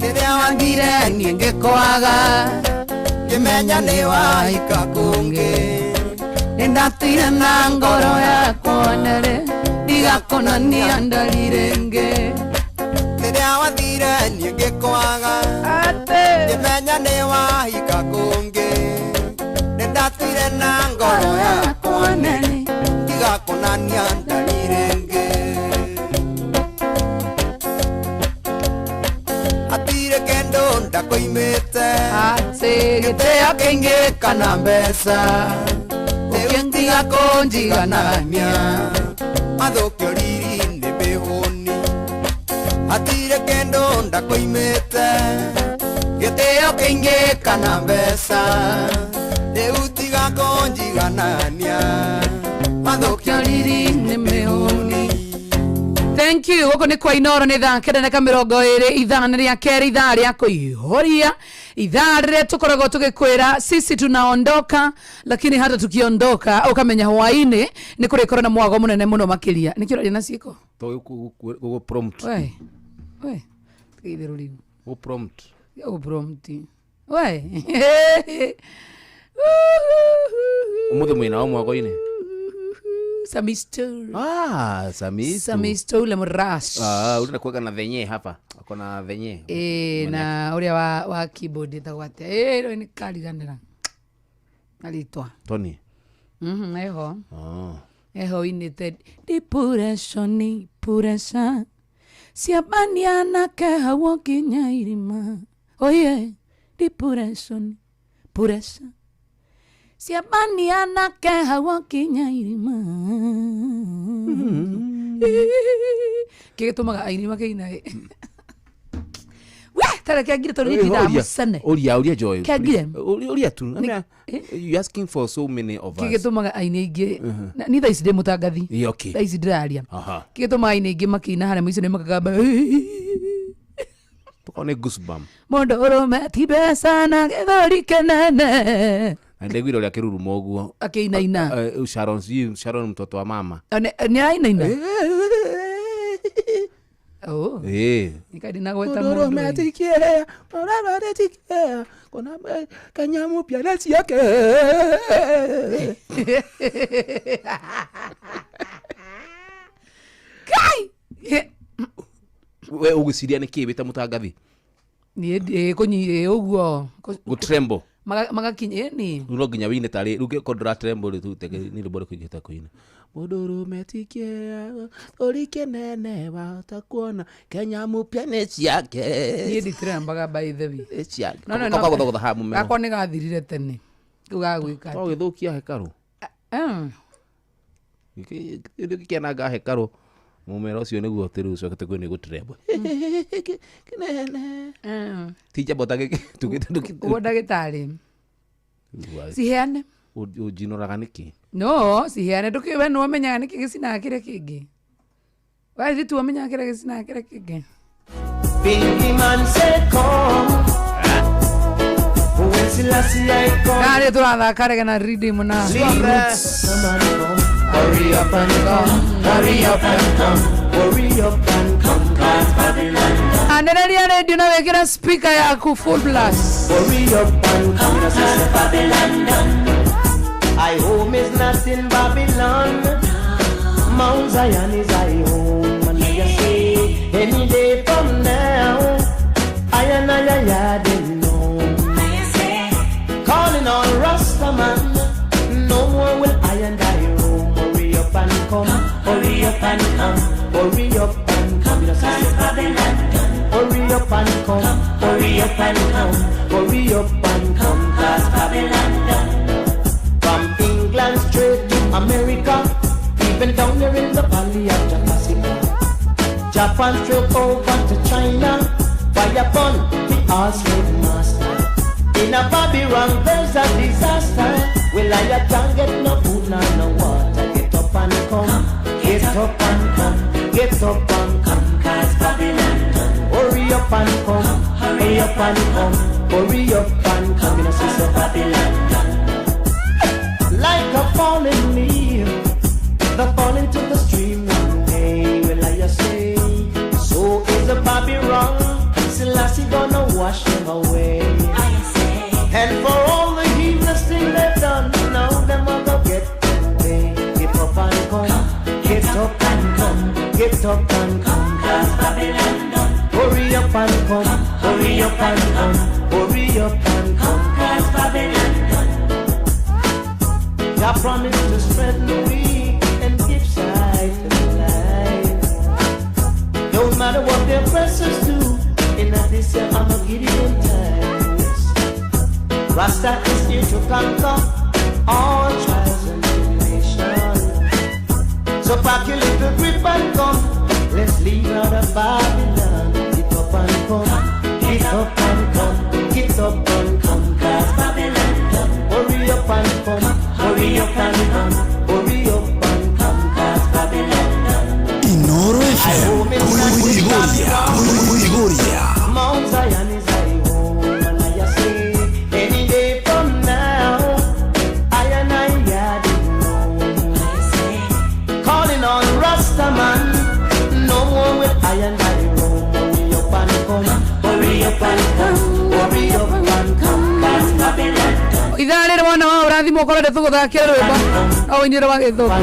Rĩrĩa wathire niĩ ngĩkwaga, ngĩmenya nĩ wahika kũngĩ, nĩ ndatuire na ngoro yakwa nere ndigakonania ndari rĩngĩ. Rĩrĩa wathire niĩ ngĩkwaga, ngĩmenya nĩ wahika kũngĩ, nĩ ndatuire na ngoro yakwa nene ndigakonania ndari rĩngĩ. Hatirĩ kĩndũ kĩndũ ndakoimĩte atĩ gĩtĩo kĩingĩ kana mbeca rĩu tiga kũnjiganania mathũkio riri nĩ mĩhũni hatirĩ kĩndũ ndakoimĩte gĩtĩo kĩingĩ kana mbeca rĩu tiga kũnjiganania mathũkio riri nĩ mĩhũni. Thank you. Gũkũ nĩ kwa Inoro nĩ thaa 9:20 ithaa nĩ rĩa kerĩ ithaa rĩa kũihũria ithaa rĩrĩa tũkoragwo tũgĩkwĩra sisi tunaondoka, lakini hata tukiondoka ũkamenya hwaĩ-inĩ nĩ kũrĩkorwo na mwago mũnene mũno makĩria. Nĩkĩ ũraria na ciĩko? Gũgũ prompt. We. We. Itherũ rĩu. Gũ prompt. Gũ prompt. We. Ũmũthĩ mwĩna wa mwago-inĩ? Samisto. Ah, Samisto. Samisto ule mrash. Ah, ule nakuweka na venye hapa. Ako na venye. Eh, na ule wa keyboard etagwo atia? Eh, ro ni kariganira. Alitwa. Tony. Eho. Ah. Eho inite depuration puresa. Siabania ke hawo kinya irima. Oye, depuration puresa. Siabania ke hawo kinya irima. Kige tumaga aini makeina. We, tara kiagire tondu ni ndamusane. Uria Joy. Kiagire. Uria tu. You asking for so many of us. Kige tumaga aini ingi. Ni thaa ici ndi mutangathi. Okay. Thaa ici ndiraria. Kige tumaga aini ingi makina haria muico ni makagamba. Tukone goosebump. Mundu urume ti mbeca na githuri kinene. Ndaiguire uria kirurumo uguo akĩinaina. Sharon, Sharon mtoto wa mama. Nĩ arainaina? Oh. Eh. Nikadi nagweta mundu. Kanyamu pia ciake. Kai. We ugwiciria nĩ kĩ wĩta mũtangathi? Niĩ kũnyi ũguo. Gũtrembo. Magakinya ni. No nginya wine tarĩ rĩu ngĩkorwo ndũratrembo rĩ tu tege nĩ rwĩmbo rũrĩkũ ingĩhota kũina. Mũndũrũme ti kĩea ũrĩ kĩnene wahota kuona Kenya mpya nĩ ciake. Niĩ nditrembaga by the way. Nĩ ciake. No, no, no. Gũthogotha haha mũmero. Gakwa nĩ gathirire tene. Rĩu gagwĩka atĩa? No gĩthũkia hekarũ. Gĩkĩananga hekarũ mũmero ũcio nĩguo atĩ rĩu ũcokete kwĩ nĩ gũtrembo. Kĩnene. Ti njamba ũtangĩ Ũguo ndagĩtarĩ. Ciheane. Ũnjinoraga nĩkĩ? No, ciheane ndũkĩũĩ we nĩwe ũmenyaga nĩkĩ gĩcinaga kĩrĩa kĩngĩ. We ti ũmenyaga kĩrĩa gĩcinaga kĩrĩa kĩngĩ. Pinky man say come. When Selassie I come. Narĩ tũrathaka rege na rhythm na roots. Hurry up and come, hurry up and come, hurry up and come, 'cause Babylon. Anĩrĩria radio na wĩkĩre speaker yaku full blast. Hurry up and come, 'cause Babylon. I home is not in Babylon. Mount Zion is I home, and I say any day from now, I and I didn't know. Calling on Rasta man, no more will I and I roam. Hurry up and come, hurry up and come, hurry up and come, Babylon. Hurry up and come, hurry up and come, hurry up and come, 'cause Babylon. From England straight to America, even down there in the valley of Jaffa, Japan straight over to China, fire upon the all slave master. In a Babylon there's a disaster. Well, I can't get no food nor no water. Get up and come, get up and come, get up and come, 'cause Babylon. Hurry up and come, hurry up and come, hurry up and come, you know, sister Babylon. Like a falling leaf that fall into the stream one day, will I say, so is the Babylon. Selassie gonna wash them away. And for all the heedless thing they've done, now them a go get pay. Get up and come, get up and come, get up and come, 'cause Babylon done. Hurry up and come, hurry up and come, hurry up and come, 'cause Babylon done. Jah promised to strengthen the weak and give sight to the blind. No matter what their oppressors do, in this year I'm a Gideon. thimũ ũkorwo tũgũthakĩra rwĩmbo no ũinire rwa gĩthũngũ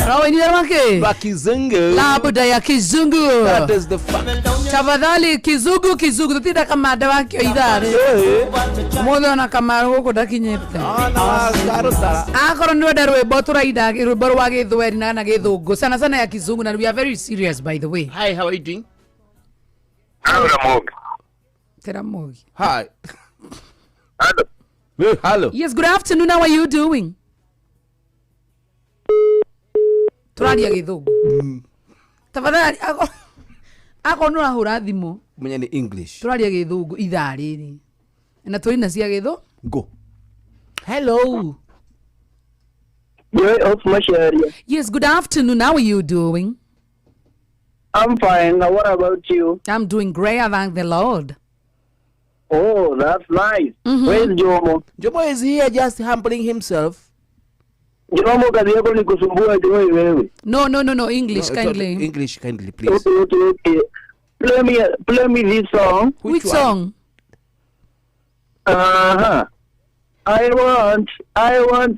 no ũinire rwa kĩ Rwa kizungu. Labda ya kizungu. That is the fact. Tafadhali kizungu kizungu tutinda kamanda wakio ithaa mũthĩ ona kamaru gũkũ ndakinyĩte. Akorwo nĩ wenda rwĩmbo tũraina rwĩmbo rwa gĩthweri na kana gĩthũngũ sana sana ya kizungu, na we are very serious by the way. Hi, how are you doing? Hello, Ramogi. Teramogi. Hi. Hello. Hey, hello. Yes, good afternoon. How are you doing? Tũraria gĩthũngũ. Tafadhali akorwo nĩ ũrahũra thimũ Mwenye ni English. tũraria gĩthũngũ ithaa rĩrĩ na tũrĩ na cia gĩthũ. Go. Hello. Joy of Masharia. Yes, good afternoon. How are you doing? I'm fine. Now, what about you? I'm doing great. I thank the Lord. Oh, that's nice. Where's Jomo? Jomo is here just humbling himself. Jomo, kazi yako ni kusumbua Joy wewe. No, no, no, no. English, No, kindly. English, kindly, please. Okay. Play me this song. Which song? Uh-huh. I want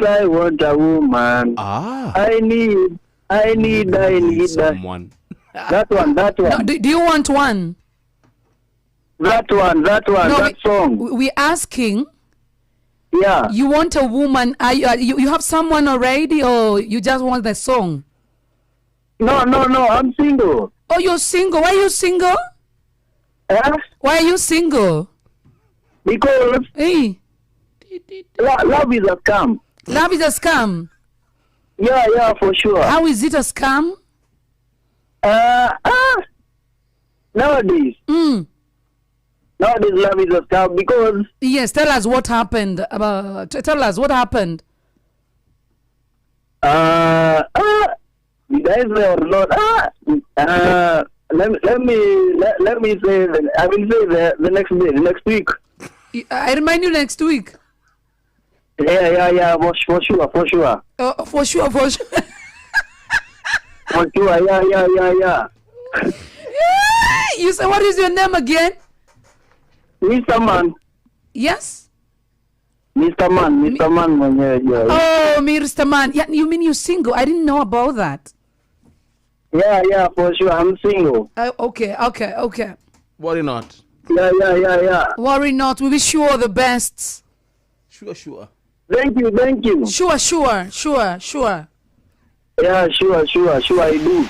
a woman. Ah. I need someone. That one. No, do you want one? That one, No, that song. We're asking. Yeah. You want a woman? Are you, you have someone already, or you just want the song? No, I'm single. Oh, you're single. Why are you single? Eh? Why are you single? Because hey. Love is a scam. Love is a scam? Yeah, for sure. How is it a scam? Nowadays. Nowadays, love is a scam because... Yes, tell us what happened. Tell us what happened. Did I say or not? Let me say. I will say the next day, the next week. I remind you next week. Yeah. For sure. For sure. For sure. Yeah. You say, what is your name again? Mr. Man. Yes? Mr. Man mwenyewe. Oh, Mr. Man. Yeah, you mean you're single? I didn't know about that. Yeah, for sure. I'm single. Okay. Worry not. Yeah. Worry not. We wish you all the best. Sure. Thank you. Sure. Yeah, sure, I do.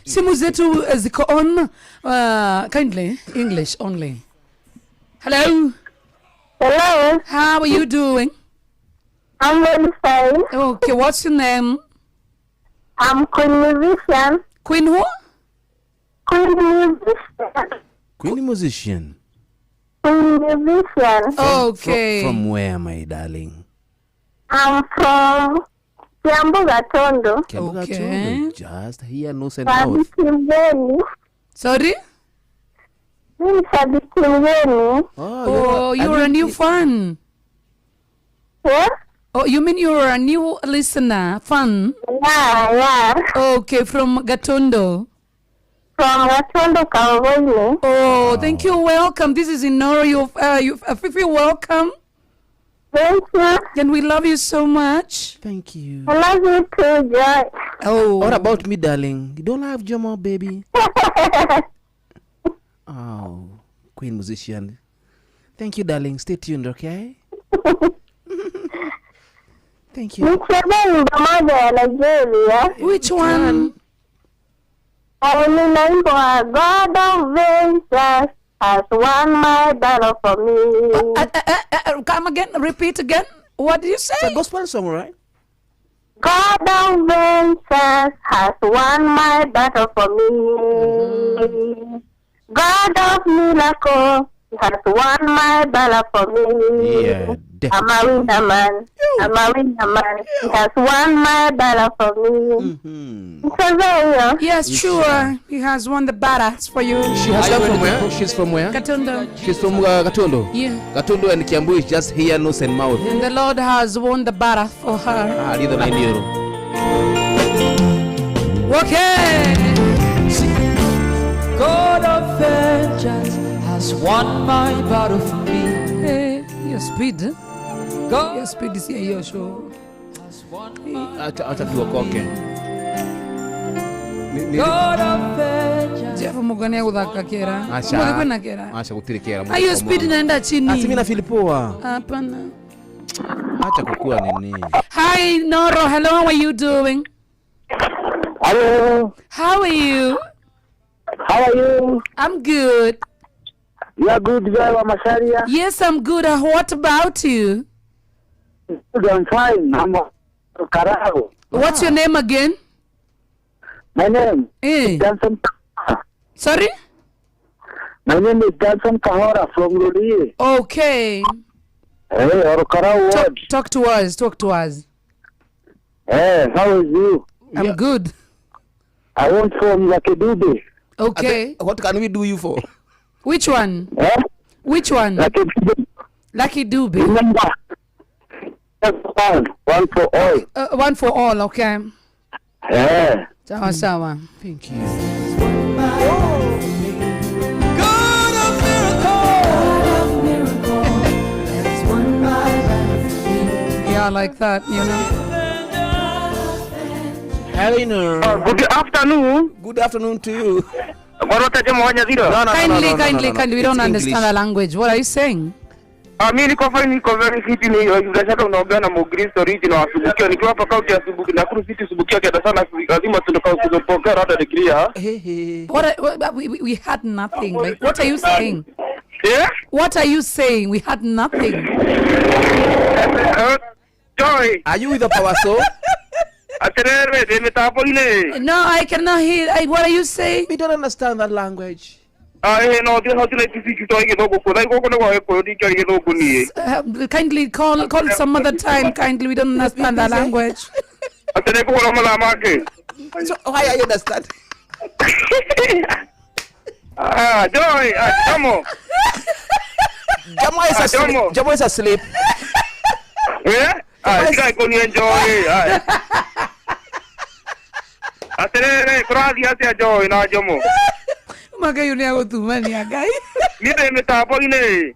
Simu zetu ziko on. Kindly, English only. Hello. Hello. How are you doing? I'm very fine. Okay, what's your name? I'm Queen Musician. Queen who? Queen Musician. Queen Musician. Queen Musician. Okay. From where, my darling? I'm from Kiambu Gatondo. Kiambu Gatondo. Just here, north and south. Sorry? Oh, you're a new fan. Yeah? Oh, you mean you're a new listener, fan? Yeah. Okay, from Gatondo. From Gatondo, Kangoni. Oh, thank you. Welcome. This is Inoro. You feel welcome. Thank you. And we love you so much. Thank you. I love you too, Joy. Oh. What about me, darling? You don't have Jomo, baby. Oh, Queen Musician. Thank you, darling. Stay tuned, okay? Thank you. Which one? God of vengeance has won my battle for me. Come again, repeat again. What did you say? It's a gospel song, right? God of vengeance has won my battle for me. Mm-hmm. God of miracle has won my battle for me. Yeah, definitely. I'm a winner man. I'm a winner man. He has won my battle for me. Mm-hmm. Yes, sure. He has won the battle for you. She has come from where? She's from where? Gatondo. She's from Gatondo. Yeah. Gatondo and Kiambu is just here, nose and mouth. And the Lord has won the battle for her. Ah, little €9. Okay. God of vengeance won my battle for me. Eh, hiyo speed. Eh? Hiyo speed si ya hiyo show. Acha acha tuokoke. God of vengeance. Jeff Mugania guthaka kera. Acha. Umuthi kwina kera. Acha gutiri kera. Ah, hiyo speed inaenda chini. Ati mimi na feel poa. Hapana. Acha kukua nini. Hi Noro, hello, how are you doing? Hello. How are you? How are you? I'm good. You are good, girl, Masaria? Yes, I'm good. What about you? Good, I'm fine. I'm Karao. What's your name again? My name is Johnson. Sorry? My name is Johnson Kahora from Rurie. Okay. Hey, or Karao ward. Talk to us. Talk to us. Hey, how is you? I'm good. I want from Lakedube. Okay. What can we do you for? Which one? Eh? Which one? Lucky Dube. Lucky Dube. Remember, one for all. One for all, okay. Yeah. Sawa sawa. Thank you. God of miracles. Has won my battle for me. Yeah, like that, you know. Hello. Good afternoon. Good afternoon to you. No, no, Kindly, no, no, kindly, no, no. kindly. We don't It's understand English. the language. What are you saying? Mi niko fine, niko very fit, ni bila shaka unaongea na Mugristo original wa Subukia. Nikiwa hapa kaunti ya Subukia, Nakuru City, Subukia kiada sana, lazima tunataka kuzopokea rada degree. What, we had nothing. Like, what are you saying? Yeah? What are you saying? We had nothing. Joy. Are you with the power so? Aterere, nimetapo ile. No, I cannot hear. What are you saying? We don't understand that language. No, no, Kindly call some other time. Kindly, we don't understand that language. So why I understand? Joy, Jamo. Jamo is asleep. Jamo is asleep. Yeah? Enjoy. Aterere, kurathi atia Joy na Jomo. Magai ni agutumania Ngai. Ni ndĩ mĩtambo-inĩ.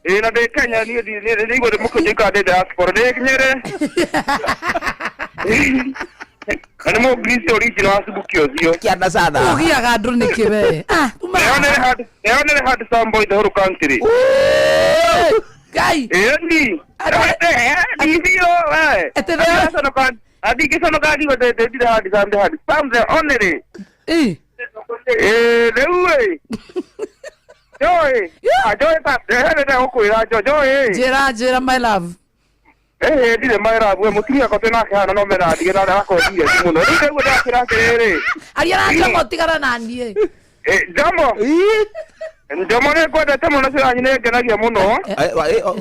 Ĩ na ndĩ Kenya niĩ nĩ igũrũ mũkũnjĩka ndĩ diaspora ndĩ Nyĩrĩ. Na nĩ Mũngirisi original wa Subukia ũcio. Kĩanda sana. Ũgiaga andũ nĩkĩ we? Ah, Nĩonere handsome boy the whole country. Ngai. Ĩ ni. Ndithio we. Andingĩconoka ndigwo ndĩndire handsome ndĩ handsome the only. Eh. Rĩu ĩ. Joy. Joy ta ndĩrenda gũkwĩra Joy. Joy. Njĩra njĩra my love. Ndirĩ my love we mũtumia akwa twĩ nake haha na no mena ndige na arakwendire mũno. Rĩu nĩguo ndĩrakwĩra atĩrĩrĩ. Aria na Jomo tigana na niĩ. Jomo. Jomo nĩ ngwendete mũno cio yanyu nĩ ngenagia mũno.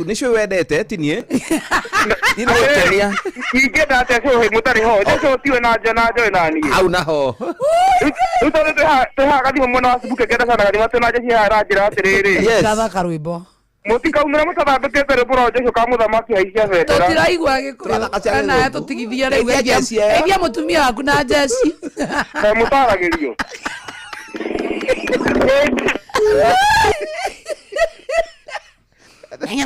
Nĩcio wendete ti niĩ. Niĩ no gũkenia. Ingĩenda atĩa cũhĩ mũtarĩ ho. Cũhĩ tiwe na Joy na niĩ. Hau naho. Rĩu tondũ twĩ haha gathimũ mwena wa Subukia kenda sana gathima twĩ na Jeci haha aranjĩra atĩrĩrĩ. Gathaka rwĩmbo. Mũtikaumĩra mũtathambĩkĩte rwĩmbo rwa Joshua ka mũthamaki haicia bendera. Tũtiraigua Gĩkũyũ. Kana tũtigithie rĩu. Geithia mũtumia waku na Jeci. Kaĩ mũtaragĩrio. Nĩ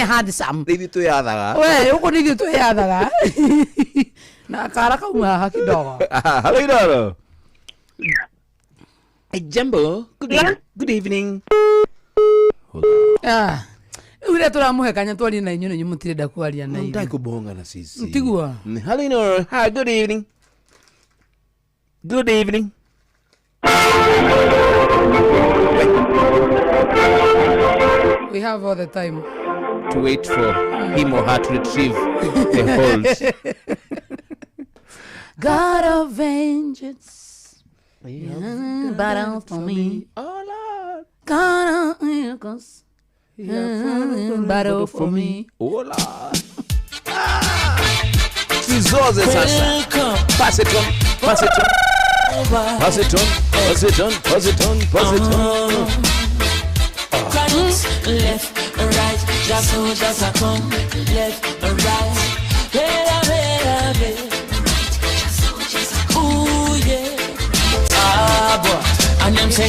handsome. Nĩ ithuĩ twĩyathaga. We, ũguo nĩ ithuĩ twĩyathaga. Na kara kauma haha kidogo. Hello, Idoro. Jambo. Good evening. Rĩu rĩrĩa tũramũhe kanya twarie na inyuĩ na inyuĩ mũtirenda kwaria na ithuĩ. Ndai kubonga na sisi. Tiguo. Hello, Idoro. Hi, good evening. Good evening. We have all the time to wait for him or her to retrieve the hold. God of vengeance, battle for me. Oh Lord. God of miracles, battle for me. Oh Lord. Tuzoze sasa. Pass it on, pass it on. Pass it on, pass it on, pass it on, pass it on. Left, right, just so, just a come. Left, right, vera, vera, vera. Ooh, yeah. Ah, boy.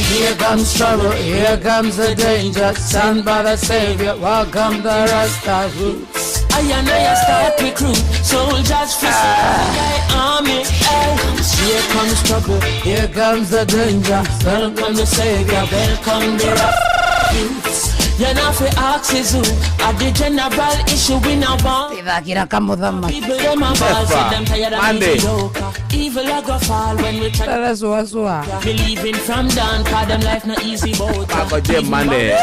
Here comes trouble, here comes the danger. Sent by the Savior, welcome the Rasta roots. I and I start recruit soldiers for the army. Ay. Here comes trouble, here comes the danger. Welcome the Savior, welcome the Rasta youths. You're not for axes who are the general issue we now want. Thakira kamuthamaki. People them a ball, say them tired of Monday. mediocre. Evil a go fall when we try. Tarasuasua. Believing from down, cause them life not easy boat. Ngoje Monday.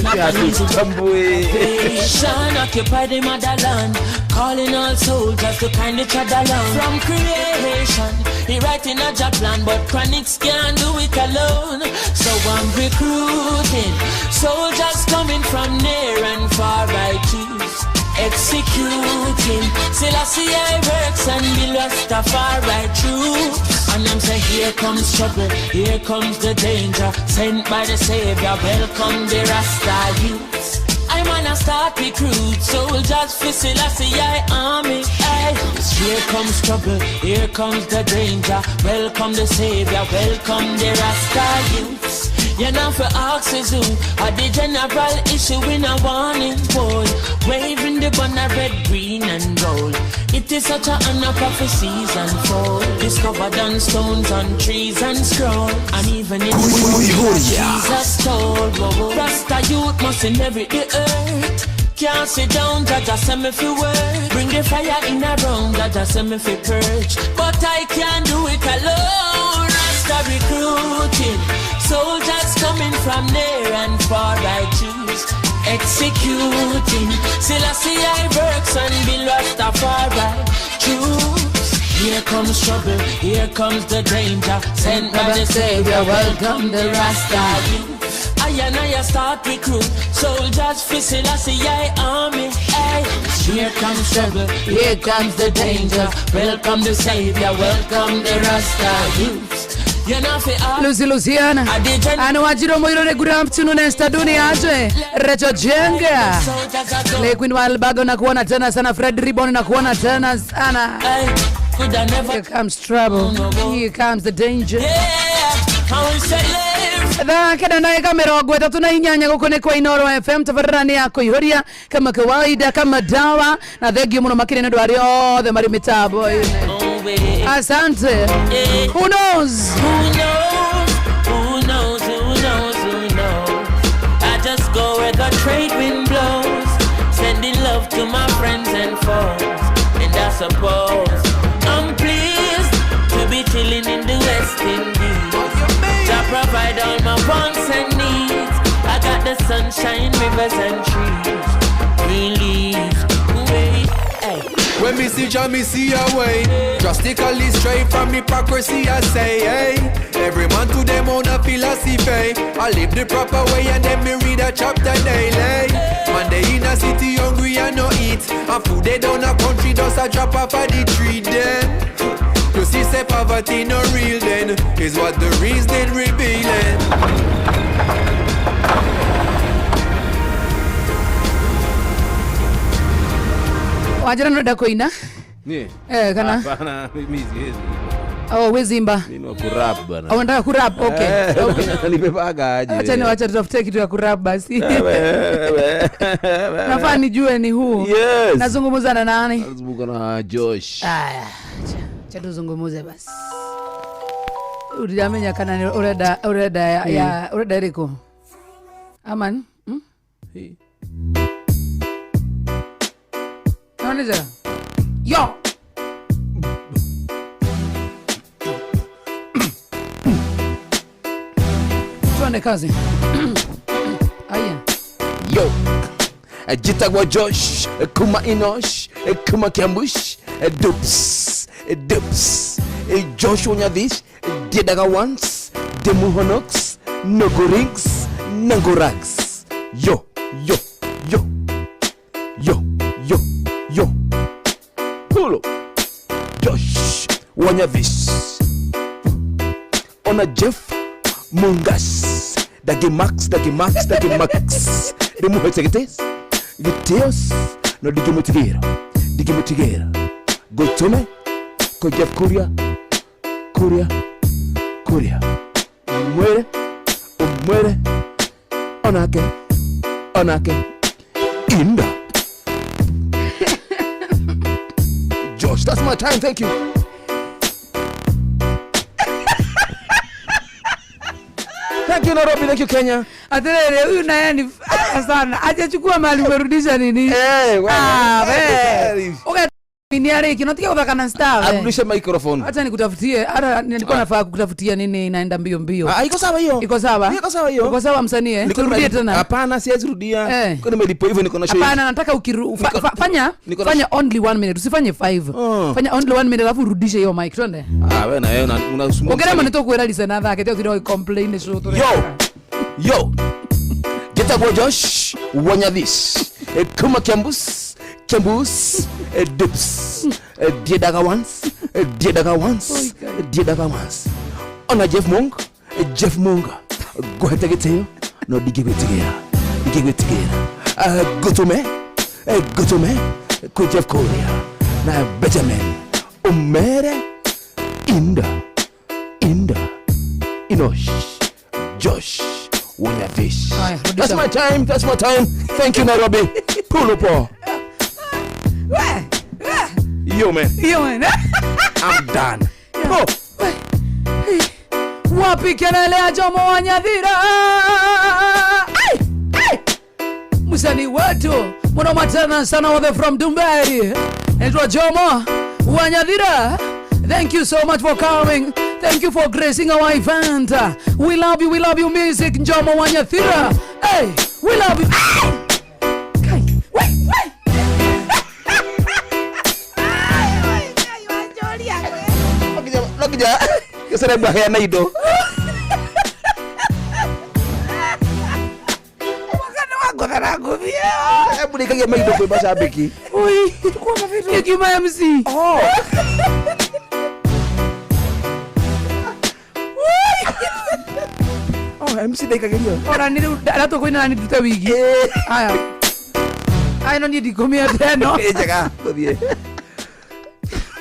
Hatutambui. Nation occupy the motherland, calling all soldiers to kind each other along. From creation, he writing a job plan, but chronics can't do it alone. So I'm recruiting soldiers coming from near and far. I choose executing. Selassie I works and be Rastafari true. And I'm saying, here comes trouble, here comes the danger, sent by the Savior, welcome the Rasta youths. I wanna start recruit soldiers for Selassie I army. Ay. Here comes trouble, here comes the danger, welcome the Savior, welcome the Rasta youths. You're not for oxes who are the general issue in a warning pole, waving the banner red, green and gold. It is such a honor prophecies unfold, discovered on stones, on trees and scroll, and even in Jesus told. Rasta youth must inherit the earth. Can't sit down, Jaja send me fi work. Bring the fire in a room, Jaja send me fi purge. But I can't do it alone. Rasta recruiting soldiers coming from near and far. I choose executing. Selassie I works and be Rastafari choose. Here comes trouble, here comes the danger, sent by the Savior, welcome the Rasta youth. I and I start recruit soldiers for Selassie I army. Ay. Here comes trouble, here comes the danger, welcome the Savior, welcome the Rasta youth. You're not for Lucy Luciana anawajiro moirore good afternoon Esther Duni aje Recho Jenga Lequin Walbago na kuona tena sana Fred Ribbon na kuona tena sana. Here comes trouble, here comes the danger. Thaa kenda na eka 38 guku ni kwa Inoro FM tabarĩra nĩ ya kũihũria kama kawaida kama dawa na thengiũ mũno makĩria nĩ ũndũ arĩa othe marĩ mĩtambo-inĩ. Asante. Who knows? Who knows? Who knows? Who knows? Who knows? I just go where the trade wind blows, sending love to my friends and foes, and I suppose I'm pleased to be chilling in the West Indies. I provide all my wants and needs. I got the sunshine, rivers and trees, green leaves. Wait, hey. When me see Jah, me see a way. Drastically straight from hypocrisy, I say, hey. Every man to them own a philosophy. I live the proper way and then me read a chapter daily. Man, they in a city hungry and no eat. And food they down a country just a drop off of the tree then. You see, say poverty no real then, is what the reason revealing. Wajira ndoda kuina? Ni. Kana? Hapana, mimi siwezi. Oh, wezimba. Mimi wa kurap bana. Oh, unataka kurap? Okay. Okay. Nimepaga aje. Acha niwache tutafute kitu ya kurap basi. Nafaa nijue ni huu. Yes. Nazungumza na nani? Nazungumza na Josh. Aya. Acha tuzungumuze basi. Urijamenya kana ni ureda ureda ya ureda eriko. Aman? Hmm? Noneza. Yo. Tuende kazi. Aya. Yo. Jitagwa Josh, kuma Enosh, kuma Kiambush, Dubs, Dubs, Josh Onyadis, Didaga once, Demuhonox, Nogorings, Nangorags. Yo, yo, yo, yo, yo, yo. Pulo. Josh Wanyavis. Ona Jeff Mungas. Dagi Max, Dagi Max, Dagi Max. Demuhotegetes. Giteos no digimutigera. Digimutigera. Gotome ko Jeff Kuria. Kuria. Kuria. Mwere Mwere onake onake inda. Josh, that's my time. Thank you. Thank you Nairobi, thank you Kenya. Atiriri huyu naye ni sana. Hajachukua mali umerudisha nini? Eh, wewe. Ah, we. Okay. Ni ariki notikia kuthaka na star. we. Arudishe microphone. Acha nikutafutie. Hata nilikuwa nafaa kukutafutia nini inaenda mbio mbio. Ah, iko sawa hiyo. Iko sawa? Iko sawa hiyo. Iko sawa msanii eh? Niko Turudie nime- tena. Hapana, siwezi rudia. Eh. Niko nimelipo hivyo niko na show. Hapana, nataka ukiru fa, fa, fanya niko na- fanya only 1 minute. Usifanye 5. Fanya only 1 minute alafu urudishe hiyo mic. Twende. Ah, wewe na wewe unasumbua. Ugerema nitokwira lise na thake tio tiro complain show Yo. Yo. Getagwo Josh Wanyavis. Kuma Kembus. Kembus. Dips. Diedaga once. Diedaga once. Diedaga once. Ona Jeff Mung. Jeff Munga. Gohete geteo. No digigwetigera. Digigwetigera. Gotume. Gotume. Ku Jeff Korea. Na Benjamin. Umere. Inda. Inda. Inosh. Josh Wanyavish. Haya, rudisha. That's my time. That's my time. Thank you, Nairobi. Pulupo. Yo, man. Yo, man. I'm done. Oh. Wapi kelele ya Jomo Wanyathira? Ai! Ai! Msanii wetu mnoma tena sana wale from Dumberi. Naitwa Jomo Wanyathira. Thank you so much for coming. Thank you for gracing our event. We love you, we love you music Jomo Wanyathira. Hey, we love you. Ai! Kai, wait, wait. Nokija. Kesere baheana indo. Ngothera nguthi. Hebu nikagia maindo kwĩ macambĩki. Ui, Ikiuma MC. Oh. Oh, MC ndaikagerio. Ona ni rĩu aratũkũina na nĩ ndute wigi. Aya. Aya no niĩ ndikũmĩenda ĩno. Ĩ njega, tũthiĩ.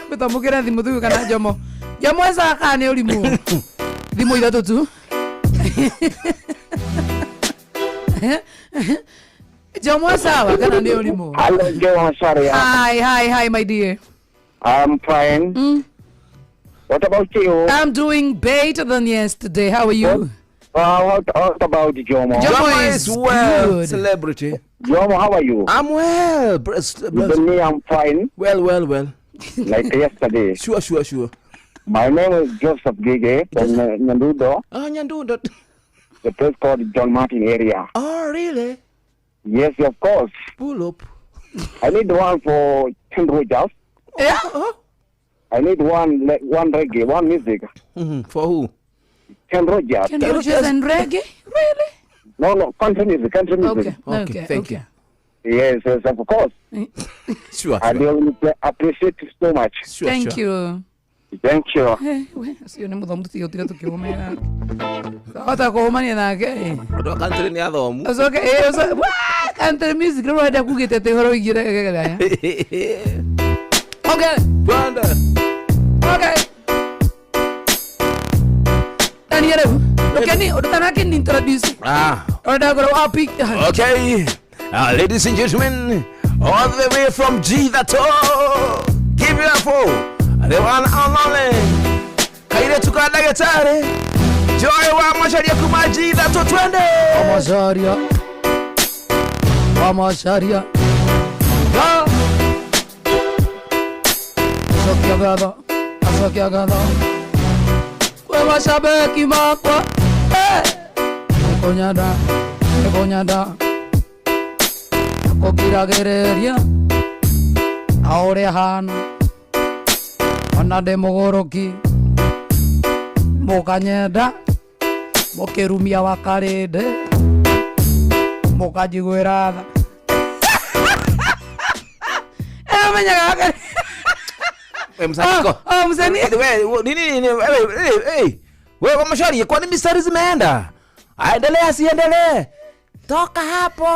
Gũtamũkĩra thimũ tuge kana Jomo. Jomo ecaga kana nĩ ũrimũ. Thimũ ithatũ tu. Jomo sawa kana nĩ ũrimũ. Hello, Joe Macharia. Hi, hi, hi, my dear. I'm fine. What about you? I'm doing better than yesterday. How are you? What about Jomo? Jomo is well, good. Celebrity. Jomo, how are you? I'm well. Bless, Even me, I'm fine. Well, well, well. Like yesterday. Sure, sure, sure. My name is Joseph Gige from Nyandudo, Oh, Nyandundo. the place called John Martin area. Oh, really? Yes, of course. Pull up. I need one for Ken Rogers. Yeah. I need one reggae, one music. For who? Ken Rogers. Ken Rogers and reggae? Really? No, country music, country music. Okay, okay, thank okay. Yes, yes, of course. Sure, I really appreciate it so much. Sure, Thank sure. you. Thank you. Eh, we, acio nĩ mũthomu tũtigũtire tũkĩhũmĩra nake. Hota kũhũmania nake. eh. Andũ a country nĩ athomu. Ũcoke eh, ũcoke wa country music rĩu ũrenda kugĩte atĩ ũhoro wĩgiĩ reggae. Okay. Twende. Okay. Daniel rĩu. Ndũkeni ndũtanakĩni introduce. Ah. Ũrenda ngorwo wapi. Okay. Ladies and gentlemen, all the way from G that give it up for the one and only Kairetu ka ndagĩtarĩ Joy wa Macharia kuma G that twende. Wa Macharia. Wa Macharia. Ga. Acokia ngatho. Acokia ngatho. Kwĩ macambĩki makwa. Eh. Nĩkũnyenda. Nĩkũnyenda. Kũngiragĩrĩria. Na ũrĩa hana. Ona ndĩ mũgũrũki. Mũkanyenda. Mũkĩrumia wakarĩndĩ. Mũkanjiguĩra tha. Eh, menyaga wakarĩndĩ. We msanii. Oh, msanii. We nini nini wewe hey, wewe wa Macharia kwani mistari zimeenda? Aendelee asiendelee? Toka hapo.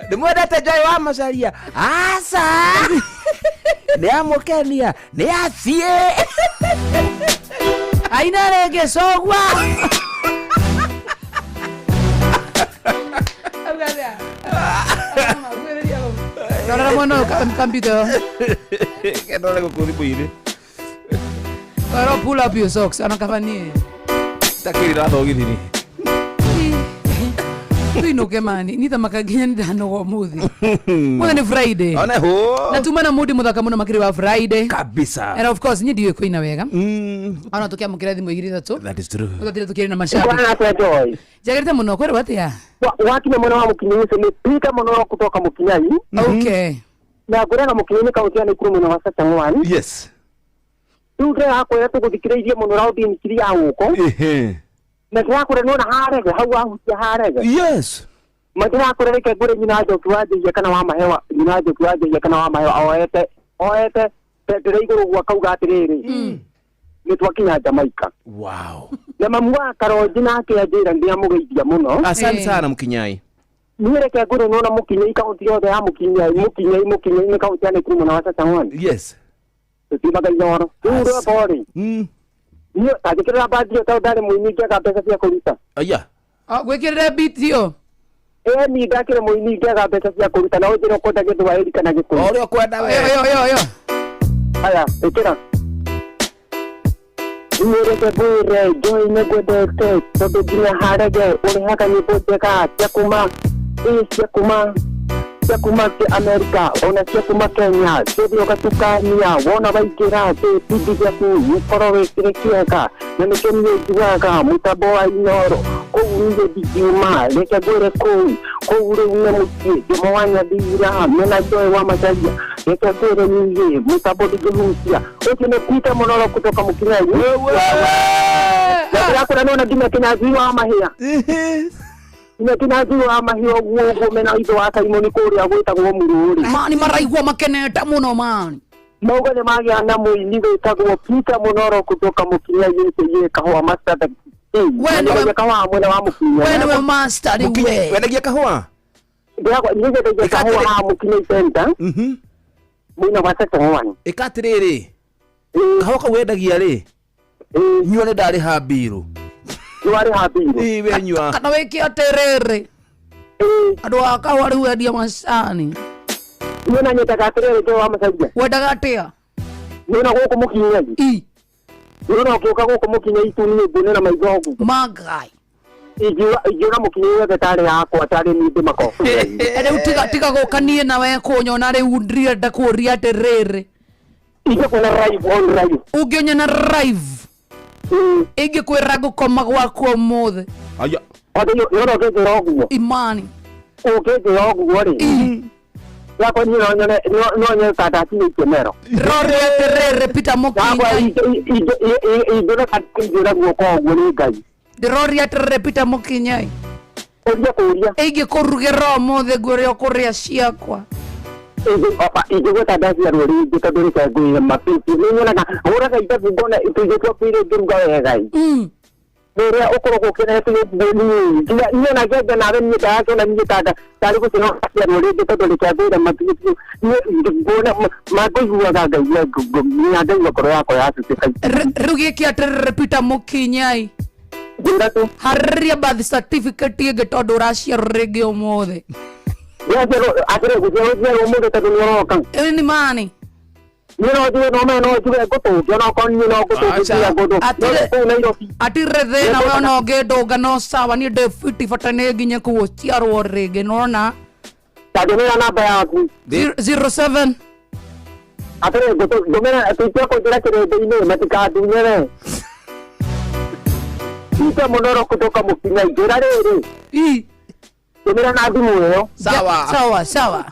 Ndimwendete Joy wa Macharia. Asa. Nĩ amũkenia, nĩ athiĩ. Aina rĩngĩ cogua. Auga atĩa? Rora mwana ũyũ kambyuta ĩyo. Kendore gũkũ thimũ-inĩ. Kwĩrwo pull up your socks ona kaba niĩ. Takĩrĩ thogithi-inĩ. Tuinũke mani nithamaka nginya nĩ ndanoga ũmũthĩ. Ũmũthĩ nĩ Friday. One ho. Na tuma na mundi mũthaka mũno makĩria wa Friday. Kabisa. And of course niĩ ndiũĩ kũina wega. Ona tũkĩamũkĩra thimũ igĩrĩ ithatũ. That is true. Tũgatire tũkĩrĩ na mashabiki. Bwana atĩa Joy? Njagĩrĩte mũno kwĩrwo atĩa? Wakinya mwena wa Mũkinyai ũcio nĩ Peter Mũnoro kutoka Mũkinyai. Okay. Na ngũrega Mũkinyai nĩ kaũntĩ ya Nakuru mwena wa Sachang'wan. Yes. Rĩu ndĩrakwĩra tũgũthikĩrĩirie mũno raundi nikiri ya gũkũ. Ehe. Na ndĩrakwĩra nĩwona harege hau wahutia harege. Yes. Ma ndĩrakwĩra reke ngũre nyina Njoki wa Njĩhia kana wa Mahewa, nyina Njoki wa Njĩhia kana wa Mahewa oete bendera igũrũ ũguo akauga atĩrĩrĩ. Nĩ twakinya Jamaica. Wow. Na mamu wa Karonji nake anjĩra nĩamũgeithia mũno. Asante sana Mũkinyai. Niĩ reke ngũre nĩwona Mũkinyai kaũntĩ yothe ya Mũkinyai, Mũkinyai, Mũkinyai nĩ kaũntĩ ya Nakuru mwena wa Sachang'wan. Yes. Tũtiumaga Inooro. Rĩu rwĩmbo rĩ. Niĩ tanjĩkĩrĩra mbathi ĩyo tondũ ndarĩ mũini ngĩaga mbeca cia kũruta. Aya. Gwĩkĩrĩre beat ĩyo. Ĩĩ niĩ ndakĩrĩ mũini ngĩaga mbeca cia kũruta na ũnjĩre ũkwenda Gĩthwaĩri kana Gĩkũyũ. Ũrĩa ũkwenda we. Ĩyo ĩyo ĩyo. Aya, ĩkĩra. Niĩ reke ngwĩre Joy nĩngwendete tondũ nginya harege ũrehaga nyĩmbo njega cia kuma ĩ cia kuma cia kuma Amerika ona cia kuma Kenya ciothe ũgatukania wona waingĩra thĩ bindi gĩaku gĩkorwo wĩ kĩrĩ kĩega na nĩkĩo niĩ njiguaga mũtambo wa Inooro kũu niĩ ndingiuma reke ngwĩre kũu kũu rĩu nĩ mũciĩ Jomo wa Nyathira mena Joy wa Macharia reke ngwĩre niĩ mũtambo ndingĩhutia ũcio nĩ Peter Mũnoro kutoka Mũkinyai. Na ndĩrakwĩra nĩwona nginya Kĩnyanjui wa Mahĩa nginya Kĩnyanjui wa Mahĩa ũguo ũguo mena ithe wa Simon kũrĩa gwĩtagwo Mũrũrĩ. Mani maraigua makenete mũno mani. Mauga nĩ magĩa na mũini wĩtagwo Peter Mũnoro kutoka Mũkinyai ĩĩ kahũa master the We nĩwe kahũa mwena wa Mũkinyai. We nĩwe master rĩu we. Wendagia kahũa? Ndĩrakwa niĩ nyendagia kahũa haha Mũkinyai center. Mwena wa Sachang'wan. Ĩka atĩrĩrĩ. Kahũa kau wendagia rĩ. Nyua nĩ ndarĩha mbirũ. Nĩwarĩha mbirũ? Ĩĩ we nyua. Kana wĩke atĩrĩrĩ. Andũ a kahũa rĩu wendia macani. Niĩ na nyendaga atĩrĩrĩ Joy wa Macharia. Wendaga atĩa? Nĩwona gũkũ Mũkinyai. Nĩwona ũngĩũka gũkũ Mũkinyai tu niĩ nguone na maitho ũguo. Magai. Ingĩona Mũkinyai wothe tarĩ yakwa tarĩ niĩ ndĩmakobe. Rĩu tiga gũka niĩ nawe kũnyona rĩu ndĩrenda kũũria atĩrĩrĩ. Ingĩkuona live on live. Ũngĩonyona live. Ingĩkwĩra ngũkoma gwaku ũmũthĩ. Aya. Nĩwona ũngĩnjĩra ũguo. Imani. Ũngĩnjĩra ũguo rĩ. Yakwa niĩ no nyone no nyone ta ndakinyĩtie mero. Ndĩroria atĩrĩrĩ Peter Mũkinyai. Ingĩona ta ndaingĩra guoko ũguo nĩ Ngai. Ndĩroria atĩrĩrĩ Peter Mũkinyai. Ũria kũũria. Ingĩkũrugĩra ũmũthĩ ngwĩre ũkũrĩa ciakwa. Ingĩgua ta ndaciarwo rĩngĩ tondũ reke ngwĩre mapiti. Nĩnyonaga hũraga ithabu ngona tũirio twaku iria ingĩruga wega ĩ. Rĩrĩa ũkoragwo ũkenete ũguo niĩ nginya niĩ ona ngĩenja nawe niĩ ndagakĩona niĩ ta tarĩ gũkĩona ndaciarwo rĩngĩ tondũ reke ngwĩre mapiti niĩ nguona mangũiguaga ngaigua nginya ngaigua ngoro yakwa yacuthĩka. Rĩu gĩke atĩrĩrĩ Peter Mũkinyai. Harĩria birth certificate ĩngĩ tondũ ũraciarwo rĩngĩ ũmũthĩ. Ndĩraciarwo atĩrĩ gũciarwo ciarwo ũmũthĩ tondũ nĩũroka. Ĩĩ nĩ mani. Niĩ no njuge no me no njuge ngũtũnge ona okorwo niĩ no ngũtũnge kũndũ kũu Nairobi. Atirĩ thĩna we ona ũngĩndũnga no sawa niĩ ndĩ fiti bata nĩ nginye kũu ũciarwo rĩngĩ nĩwona. Tandũmĩra namba yaku. 07. Atĩrĩ ndũmĩra tũitua kũnjĩra kĩrĩndĩ-inĩ matikandunye we. Peter Mũnoro kutoka Mũkinyai njĩra rĩrĩ. Ndũmĩra na thimũ ĩyo. Sawa. Sawa sawa.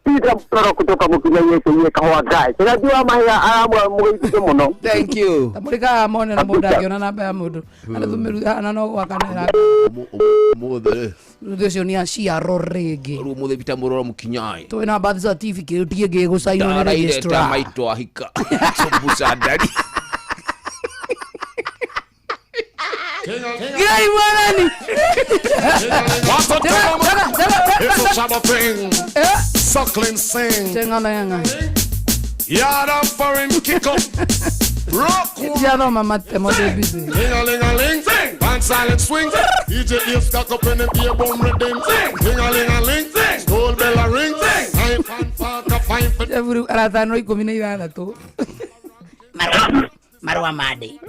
Peter Mũnoro kutoka Mũkinyai ĩĩ kahũa ngai. Kĩnyanjui wa Mahĩa aramũgeithie mũno. Thank you. Tamũrĩkaga mone na mũndũ angĩona namba ya mũndũ. Arĩthũmĩru hana no gwakanĩra. Ũmũthĩ. Mũthĩ ũcio nĩ aciarwo rĩngĩ. Rĩu ũmũthĩ Peter Mũnoro Mũkinyai. Twĩna birth certificate ĩngĩ ĩgũcainwo nĩ Ndaraire ta registrar. maitũ ahika. Cumbuca ndari. Ngai mwathani. What's up, It's a shabba thing. Suckling sing. Tenga na yanga. Yard up for him kick up. Ndiathoma matemo ndĩ busy. Ling-a-ling-a-ling, sing. Band silent swing. DJ ear stuck up in the ear bone rhythm. Sing. Ling-a-ling-a-ling, sing. Gold bell a ring. Sing. Nine fan park a fine for. Jaburu aratano 16. Marua made.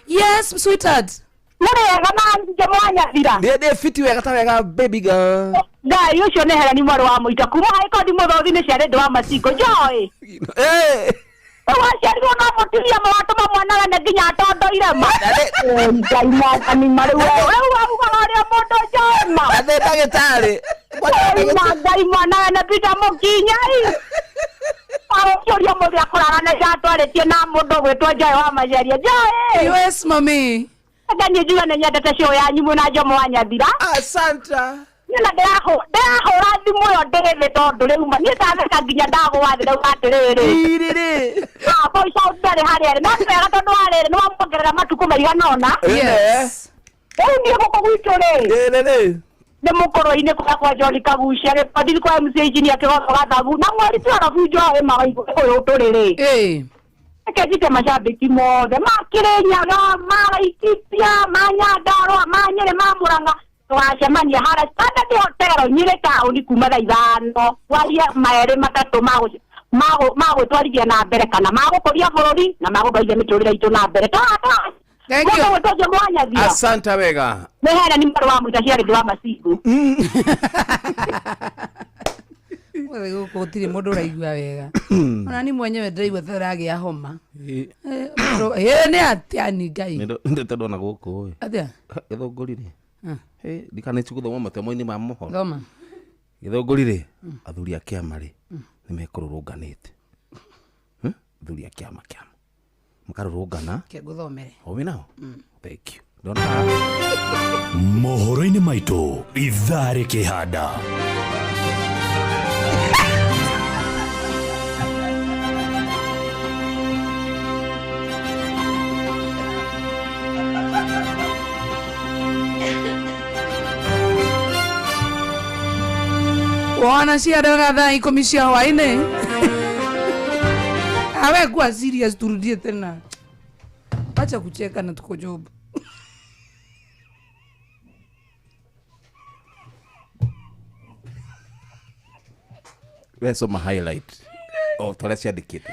Yes, sweetheart. Mũrĩega na njemwanyathira. Ndĩ fiti wega ta wega baby girl. Ngai ũcio nĩ Helen mwarĩ wa mũita kuma harĩ kothi mũthothi nĩ ciarĩ wa macingo Joy. Eh. Waciarirwo no mũtumia ma watũma mwana wene nginya atondoire ma. Ngai mwathani ma rĩu rĩu waugaga ũrĩa mũndũ Joy ma. Ndĩ ndagĩtarĩ. Ma Ngai mwana wene Peter Mũkinyai. Arũciũria mũthĩ akũrara na atwarĩtie na mũndũ ũgwĩtwo Joy wa Maceria. Joy. Yes, mami. Anga njuga nĩ nyendete show yanyu mũno Njomo wa Nyathira. Asante. Niĩ na ndĩrahũra thimũ ĩyo ndĩ thĩ tondũ rĩu ma niĩ ndatheka nginya ndagũa thĩ ndauga atĩrĩrĩ. Irĩrĩ. Ah, voice out ndarĩ harĩa arĩ. No nĩ wega tondũ wa rĩrĩ nĩ wamuongerera matukũ maigana ũna. Yes. Rĩu niĩ gũkũ gwitũ rĩ. Ĩrĩrĩ. Nĩ mũkũrũ-inĩ kũrĩa kwa John Kagucia gĩbandini kwa MC Engineer Kĩgoco Gathagu na mweri twarabu Joy ma ũyũ tũrĩ rĩ. Ĩĩ. Reke njite macambĩki mothe ma Kĩrĩnyaga, ma Laikipia, ma Nyandarũa, ma Nyĩrĩ, ma Mũrang'a tũgacemania harĩa Standard Hotel Nyĩrĩ taũni kuma thaa 5 twarie merĩ matatũ magwĩtwarithia na mbere kana magũkũria bũrũri na magũtwarithia mĩtũrĩre itũ na mbere. Thank you. Mũndũ ũgwĩtwo Mwanyathira. Asante wega. Nĩ Helen mwarĩ wa mũita ciarĩ wa Macingo. Ũmũthĩ gũkũ gũtirĩ mũndũ ũraigua wega. Ona ni mwenyewe ndĩraigua ta ũragĩa homa. Ĩ nĩ atĩa ni Ngai. Ndĩ ndona gũkũ ĩ. Atĩa? Gĩthũngũri rĩ. Ndikana gũthoma matemo-inĩ ma mohoro. Thoma. Gĩthũngũri rĩ, athuri a kĩama rĩ nĩ mekũrũrũnganĩte. Athuri a kĩama makarũrũngana. Reke ngũthomere. O wĩ nao? Thank you. Ndona mohoro-inĩ maitũ ithaa rĩkĩhanda. Wana ciarega thaa 10 cia hwaĩ-inĩ. Awe kuwa serious turudie tena. Acha kucheka na tuko job. We soma highlight. O tore ciandĩkĩte.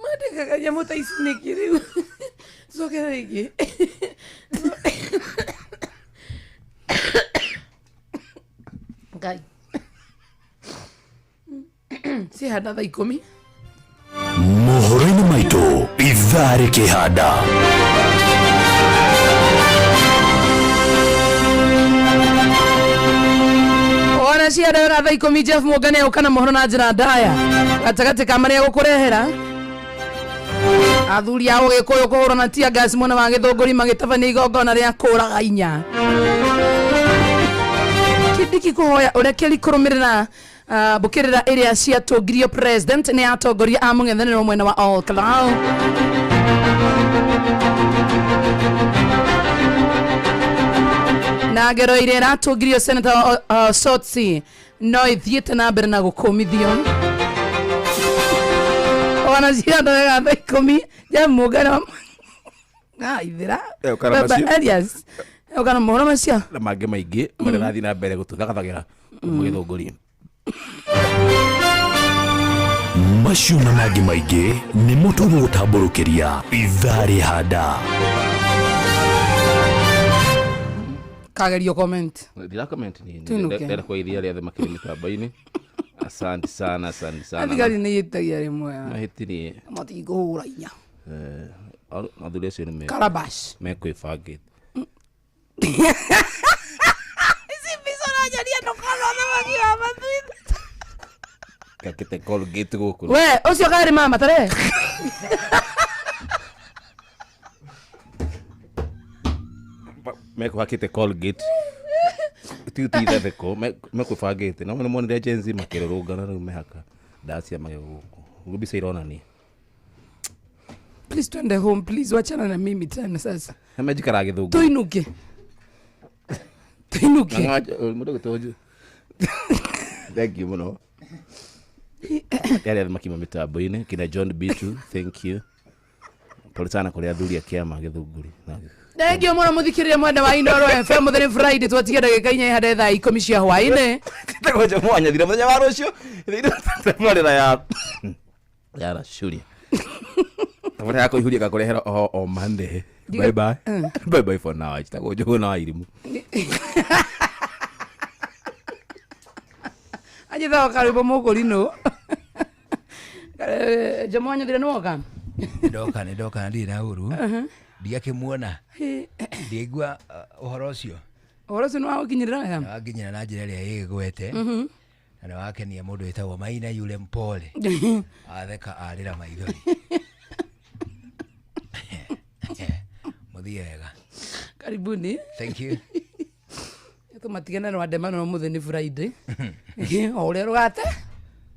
Mandĩkaga nyamũ ta ici nĩkĩ rĩu? Coke rĩngĩ. Ngai. Cihanda thaa 10. Mohoro-inĩ maitũ ithaa rĩkĩhanda. Ona ciarega thaa 10 Jeff Mũngane ũka na mohoro na njĩra ndaya gatagatĩ ka marĩa gũkũrehera athuri a Ũgĩkũyũ kũhũrana tear gas mwena wa Gĩthũngũri magĩtabania igongona rĩa kũraga inya. Kindiki kũhoya ũrekeri kũrũmĩrĩra mbũkĩrĩra ĩrĩa ciatũngirio president nĩ atongoria a mũng'ethanĩro mwena wa All Kalau. Na ngero iria ĩratũngirio Senator Sotsi no ithiĩte na mbere na gũkũmithio. Ona ciandaga thaa 10 Jeff Mũngane ithira. Elias ũkana mohoro macio na mangĩ maingĩ marĩa marathiĩ na mbere gũtũthagathagĩra kuma Gĩthũngũri. Macio na mangĩ maingĩ nĩmo tũgũgũtambũrũkĩria ithaa rĩhanda. Kagerio comment. Ndira comment ni ndera kwa iria rĩothe makĩrĩ mĩtambo-inĩ. Asante sana, asante sana. Thigari nĩ ĩtagia rĩmwe. Mahĩtirie. Matingũhũra inya. Athuri acio nĩ Calabash. mekwĩbangĩte. Ici mbica ũranyonia ndũkona thamaki wa mathuitha. Gakĩte Colgate gũkũ. We ũcio karĩ mama tare. Mekũhakĩte Colgate. Ti ithetheko mekwĩbangĩte no nĩ monire Gen Z makĩrũrũngana rĩu mehaka ndawa cia magego gũkũ. Ũguo mbica ironania. Please twende home, please wachana na mimi tena sasa. Mejikara gĩthũngũ. Tuinuke. Tuinuke. Mũndũ gũtũnju. Thank you mũno. Yale thamaki ma mĩtambo-inĩ kina John B2, thank you. Pole sana kũrĩ athuri a kĩama gĩthũngũri. Thengio mũno mũthikĩrĩria mwena wa Inooro FM mũthenya Friday twatiga ndagĩka inya ihande thaa 10 cia hwaĩ-inĩ. Tagwaja mwanya thira mũthenya wa rũciũ. Tabarĩra ya ya Rashuria. Tabarĩra ya kũihũria gakũrehera o Monday. Bye bye. Bye bye for now. Tagwo Njũgũ na Wairimu. Anjithaga karwĩmbo mũkũrinũ. Njomo thira nĩwoka? Ndoka nĩ ndoka na ndirĩ na ũru. Ndiakĩmuona. Ndiaigua ũhoro ũcio. Ũhoro ũcio nĩwagũkinyĩrĩra wega? Nĩwanginyĩra na njĩra ĩrĩa ĩgwete. Na nĩwakenia mũndũ wĩtagwo Maina yule mpole. Atheka arĩra maithori. Mũthiĩ wega. Karibuni. Thank you. Tũmatigane na wandemano ũmũthĩ nĩ Friday. O ũrĩa rũgate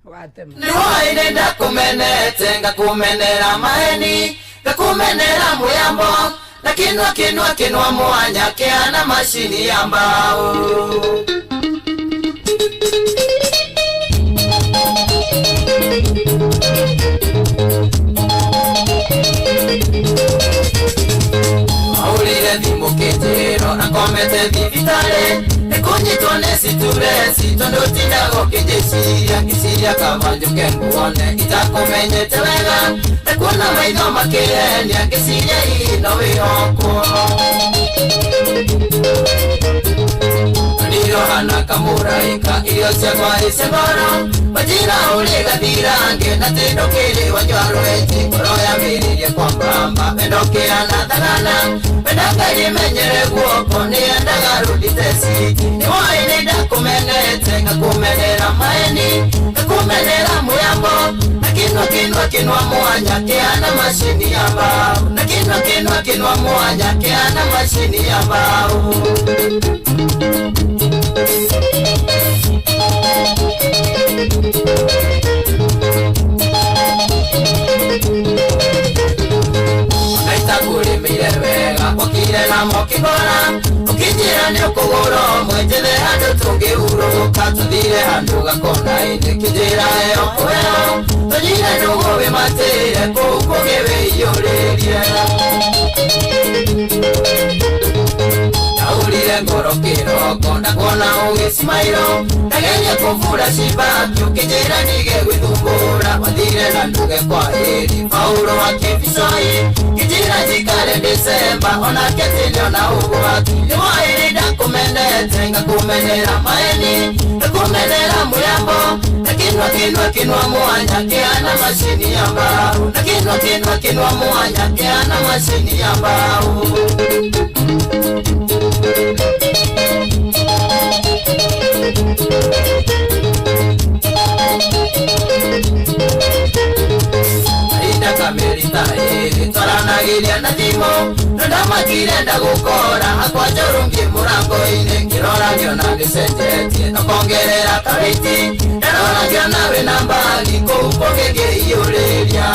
rũgatema. Nĩwoĩ ndakumenete ngakumenera maheni ngakumenera muyambo na kinwa kinwa kinwa mwanya kĩana macini ya mbao. Ahũrire thimũ kĩnjĩro na komete thibitarĩ nĩkũnyitwo nĩ citureci tondũ tindaga ũkĩnjĩciria ngĩciria kaba njũke nguone itakũmenyete wega ndakuona maitho makĩhenia ngĩciria hihi no wĩhokwo. Nirohana kamũraika irio ciakwa cia ngoro wanjĩra ũrĩ gathirange na tĩ ndũkĩrĩ wanyua rwenji ngoro yambĩrĩrie kwambamba wendo kĩhana thagana wenda Ngai rĩmenyere guoko nĩendaga rũndite citi nĩwoĩ nĩ ndakũmenete ngakũmenera maeni ngakũmenera mũyambo na kinwa kinwa kinwa mwanya kĩhana macini ya mbao na kinwa kinwa kinwa mwanya kĩhana macini ya mbao. Naitakũrĩmĩire wega ũkire na mokĩgora ũkĩnjĩra nĩ ũkũgũra ũmwe njethe handũ tũngĩhurũka tũthire handũ gakona-inĩ kĩnjĩra ĩyo kũheo tũnyire ndũgũ wĩmatĩire kũu kũngĩ wĩiyũrĩrie. Ndaurire ngoro kĩroko ndakuona ũgĩcimairwo ndageria kũbura cibaki ũkĩnjĩra ndige gwĩthumbũra wathire na nduge kwa heri Paulo wa kĩbicoi kĩnjĩra njikare December onake tĩnĩona ũgwati nĩwoĩ nĩ ndakũmenete ngakũmenera maeni ngakũmenera mũyambo na kinwa kinwa kinwa mwanya kĩhana macini ya mbao na kinwa kinwa kinwa mwanya kĩhana macini ya mbao. Ahinda kamĩrita ĩrĩ twaranagĩria na thimũ no ndamakire ndagũkora hakwa njũru ngĩ mũrango-inĩ ngĩrora ngĩona nĩcenjetie nokongerera karĩti ndarora ngĩona wĩna mbagi kũu kũngĩ ngĩiyũrĩria.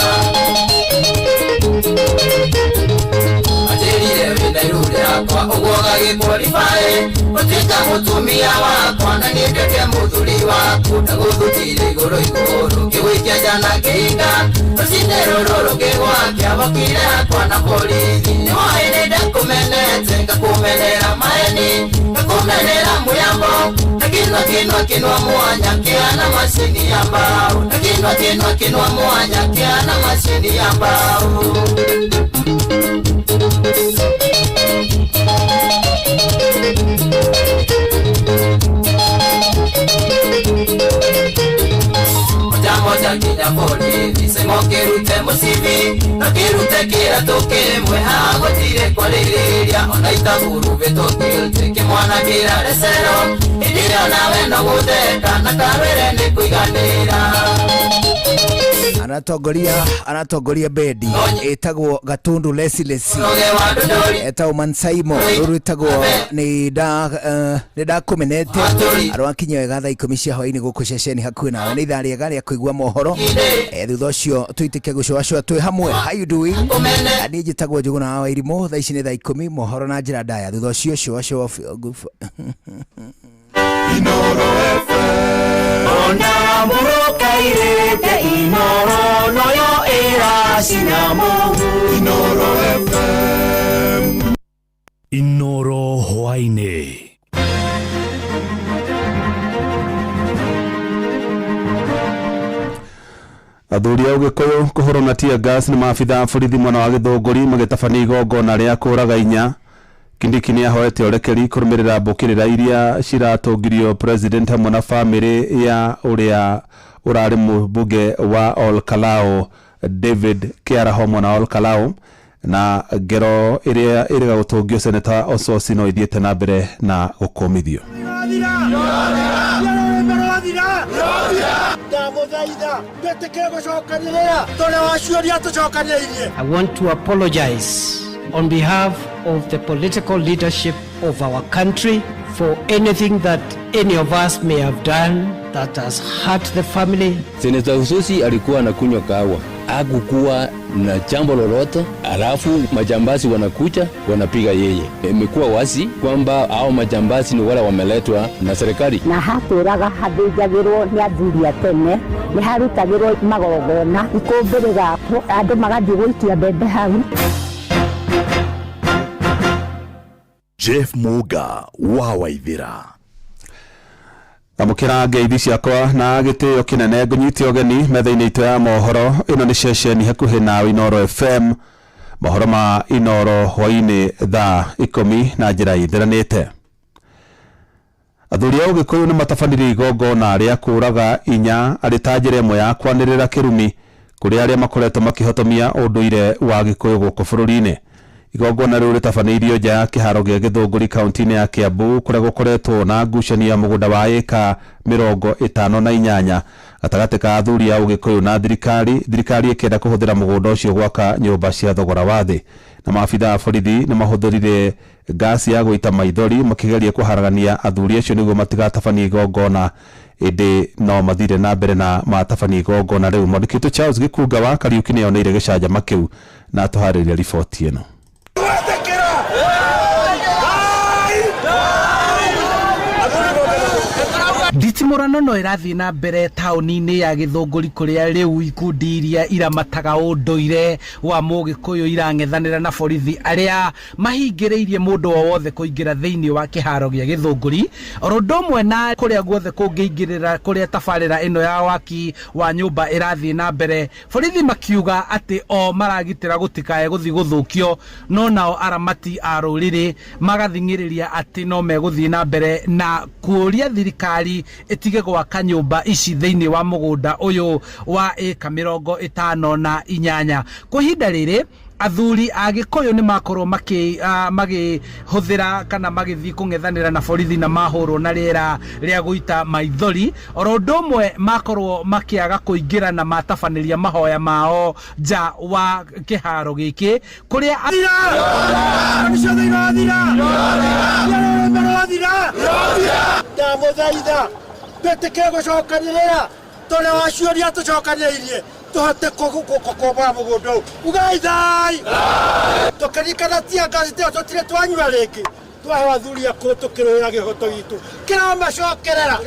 Anjĩrire wĩna iru rĩakwa ũguo gagĩkworibaĩ ũtuĩka mũtumia wakwa na niĩ nduĩke mũthuri waku ndagũthutire igũrũ igũrũ ngĩgũikia nja na ngĩhinga rũcinĩ rũrũ rũngĩgwakia wokire hakwa na borithi nĩwoĩ nĩ ndakũmenete ngakũmenera maeni ngakũmenera mũyambo na kinwa kinwa kinwa mwanya kĩhana macini ya mbao na kinwa kinwa kinwa mwanya kĩhana macini ya mbao. Moja moja nginya borithi sema ũkĩrute mũcibi na ũkĩrute Kĩratũ kĩmwe haha gũtirĩ kwarĩrĩria ona itagurubĩtwo guilty kĩmwana kĩrarĩ cero hĩndĩ ĩyo nawe no gũtheka na karwĩre nĩ kũiganĩra. Anatongoria bendi ĩtagwo Gatundu Lesilesi, etagwo Mansaimo, rũrũ ĩtagwo nĩ ndakũmenete. Arwakinya wega thaa 10 cia hwaĩ-inĩ gũkũ ceceni hakuhĩ nawe. Nĩ ithaa rĩega rĩa kũigua mohoro, thutha ũcio tũitĩke gũcũacũa twĩ hamwe. How you doing? Niĩ njĩtagwo Njũgũna wa Wairimũ. Thaa ici nĩ thaa 10 mohoro na njĩra ndaya, thutha ũcio cũacũa. Inoro FM ona mũrũkairĩte Inoro noyo ĩracina mũhu. Inoro FM. Inoro hwaĩ-inĩ. Athuri a Ũgĩkũyũ kũhũrwo na tear gas nĩ maabitha a borithi mwena wa Gĩthũngũri magĩtabania igongona rĩa kũũraga inya. Kindiki nĩ ahoete ũrekeri kũrũmĩrĩra mbũkĩrĩra iria ciratũngirio president hamwe na famĩlĩ ya ũrĩa ũrarĩ mũmbunge wa Ol Kalou David Kĩaraho mwena wa Ol Kalou, na ngero ĩrĩa ĩrĩga gũtũngio Seneta Osotsi no ithiĩte na mbere na gũkũmithio. I want to apologize on behalf of the political leadership of our country for anything that any of us may have done that has hurt the family. Seneta Osotsi alikuwa anakunywa kahawa, hakukuwa na jambo lolote, alafu majambazi wanakuja wanapiga yeye. Imekuwa wazi kwamba hao majambazi ni wale wameletwa na serikali. Na hatũraga hathĩnjagĩrwo nĩ athuri a tene, nĩ harutagĩrwo magongona ikũmbĩ rĩgakwo, andũ magathiĩ gũikia mbembe hau. Jeff Muga wa Waithira. Amũkĩra ngeithi ciakwa na gĩtĩo kĩnene, ngũnyite ũgeni metha-inĩ itũ ya mohoro. Ĩno nĩ ceceni hakuhĩ nawe Inoro FM, mohoro ma Inoro hwaĩ-inĩ thaa 10 na njĩra ĩtheranĩte. Athuri a Ũgĩkũyũ nĩ matabanirie igongona rĩa kũũraga inya arĩ ta njĩra ĩmwe ya kwanĩrĩra kĩrumi kũrĩ arĩa makoretwo makĩhotomia ũndũire wa Gĩkũyũ gũkũ bũrũri-inĩ. Igongona rĩu rĩtabanĩirio nja ya kĩharo gĩa Gĩthũngũri kaunti-inĩ ya Kiambu kũrĩa gũkoretwo na ngucanio ya mũgũnda wa ĩka 58 gatagatĩ ka athuri a Ũgĩkũyũ na thirikari, thirikari ĩkĩenda kũhũthĩra mũgũnda ũcio gwaka nyũmba cia thogora wa thĩ. Na maabitha a borithi nĩ mahũthĩrire ngasi ya gũita maithori makĩgeria kũharagania athuri acio nĩguo matigatabanie igongona, ĩndĩ no mathire na mbere na matabania igongona rĩu. Mwandĩki witũ Charles Gĩkunga wa Kariũki nĩoneire gĩcanjama kĩu na atũharĩria riboti ĩno. Nditimũrano no ĩrathiĩ na mbere taũni-inĩ ya Gĩthũngũri kũrĩa rĩu ikundi iria iramataga ũndũire wa Mũgĩkũyũ irang'ethanĩra na borithi arĩa mahingĩrĩirie mũndũ o wothe kũingĩra thĩinĩ wa kĩharo gĩa Gĩthũngũri, oro ũndũ ũmwe na kũrĩa guothe kũngĩingĩrĩra kũrĩa tabarĩra ĩno ya waki wa nyũmba ĩrathiĩ na mbere. Borithi makiuga atĩ o maragitĩra gũtikae gũthiĩ gũthũkio, no nao aramati a rũrĩrĩ magathing'ĩrĩria atĩ no megũthiĩ na mbere na kũũria thirikari ĩtige gwaka nyũmba ici thĩinĩ wa mũgũnda ũyũ wa ĩka 58. Kwa ihinda rĩrĩ athuri a Gĩkũyũ nĩ makorwo magĩhũthĩra kana magĩthiĩ kũng'ethanĩra na borithi na mahũrwo na rĩera rĩa gũita maithori, oro ũndũ ũmwe makorwo makĩaga kũingĩra na matabanĩria mahoya mao nja wa kĩharo gĩkĩ kũrĩa ndamũthaitha twĩtĩkĩre gũcokanĩrĩra tondũ wa ciũria tũcokanĩrĩirie tũhote kũkombora mũgũnda ũyũ. Ugai thai tũkĩririkana tear gas tĩyo tũtirĩ twanyua rĩngĩ, twaheo athuri akũrũ tũkĩrũĩra kĩhoto gitũ kĩramacokerera.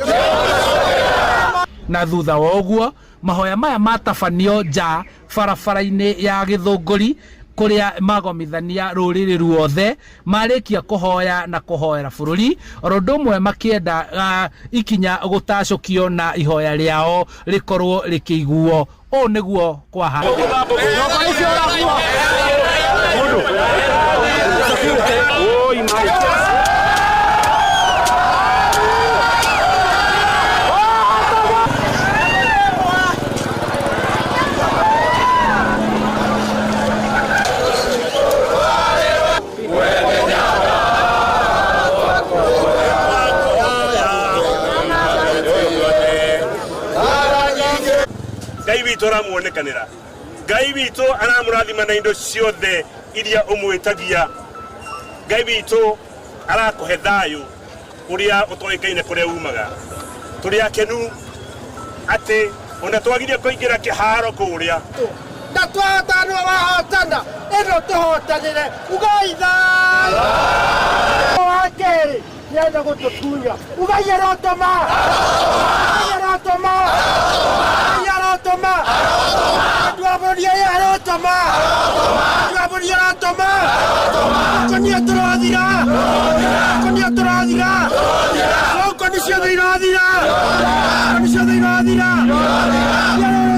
Na thutha wa ũguo mahoya maya matabanio nja barabara-inĩ ya Gĩthũngũri kũrĩa magomithania rũrĩrĩ ruothe marĩkia kũhoya na kũhoera bũrũri, oro ũndũ ũmwe makĩenda ikinya gũtacũkio na ihoya rĩao rĩkorwo rĩkĩiguo. Ũũ nĩguo kwaha. ũramuonekanĩra. Ngai witũ aramũrathima na indo ciothe iria ũmwĩtagia. Ngai witũ arakũhe thayũ ũrĩa ũtoĩkaine kũrĩa umaga. Tũrĩ akenu atĩ ona twagirie kũingĩra kĩharo kũrĩa. Na twahotana wahotana ĩno tũhotanĩre ugai thayũ wa kerĩ nĩenda gũtũtunya ugai arotũma ugai arotũma ugai arotũma andũ a bũrũri aya arotũma andũ a bũrũri arotũma gũkũ nĩo tũrathira gũkũ nĩo tũrathira gũkũ nĩ ciothe irathira gũkũ nĩ ciothe irathira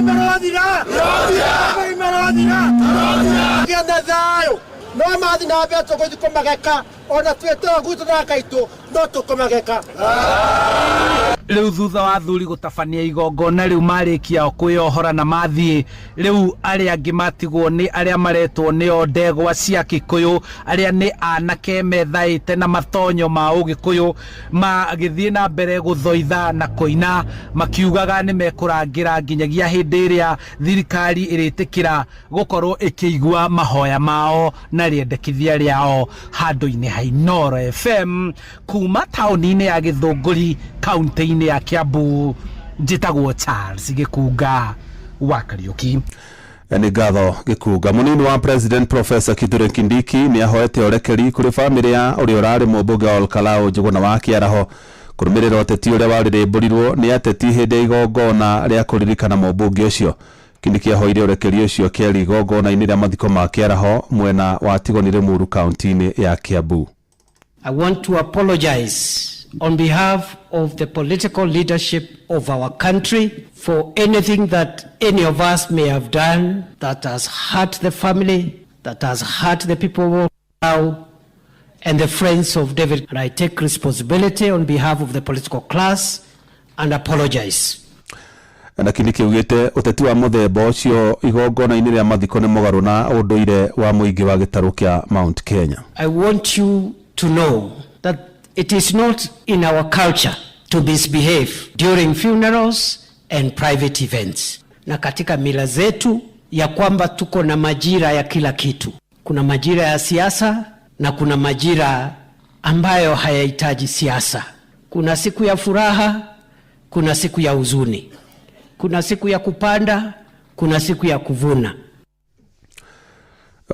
marathira marathira gĩa na thayũ no mathi na mbere tũgũthiĩ kũmageka ona twĩtoo gwitũ na gaitũ no tũkũmageka. Rĩu thutha wa athuri gũtabania igongona rĩu marĩkia kwĩyohora na mathiĩ, rĩu arĩa angĩ matigwo nĩ arĩa maretwo nĩo ndegwa cia Kikuyu, arĩa nĩ anake methaĩte na matonyo ma Ũgĩkũyũ, magĩthiĩ na mbere gũthoitha na kũina makiugaga nĩ mekũrangĩra nginyagia hĩndĩ ĩrĩa thirikari ĩrĩtĩkĩra gũkorwo ĩkĩigua mahoya mao na rĩendekithia rĩao. Handũ-inĩ ha Inooro FM kuma taũni-inĩ ya Gĩthũngũri kaunti-inĩ ya Kiambu, njĩtagwo Charles Gĩkunga wa Kariũki. Nĩ ngatho Gĩkunga. Mũnini wa President Professor Kithure Kindiki nĩ ahoete ũrekeri kũrĩ bamĩrĩ ya ũrĩa ũrarĩ mũmbunge wa Olkalau Njũgũna wa Kĩaraho kũrũmĩrĩra ũteti ũrĩa warĩrĩmbũrirwo nĩ ateti hĩndĩ ya igongona rĩa kũririkana mũmbunge ũcio. Kindiki ahoire ũrekeri ũcio kerĩ igongona-inĩ rĩa mathiko ma Kĩaraho mwena wa Tigoni Limuru kaunti-inĩ ya Kiambu. I want to apologize on behalf of the political leadership of our country for anything that any of us may have done that has hurt the family, that has hurt the people of Olkalau and the friends of David. And I take responsibility on behalf of the political class and apologize. Na Kindiki augĩte ũteti wa mũthemba ũcio igongona-inĩ rĩa mathiko nĩ mũgarũ na ũndũire wa mũingĩ wa gĩtarũ kĩa Mount Kenya. I want you to know that it is not in our culture to misbehave during funerals and private events. Na katika mila zetu ya kwamba tuko na majira ya kila kitu. Kuna majira ya siasa na kuna majira ambayo hayahitaji siasa. Kuna siku ya furaha, kuna siku ya huzuni. Kuna siku ya kupanda, kuna siku ya kuvuna.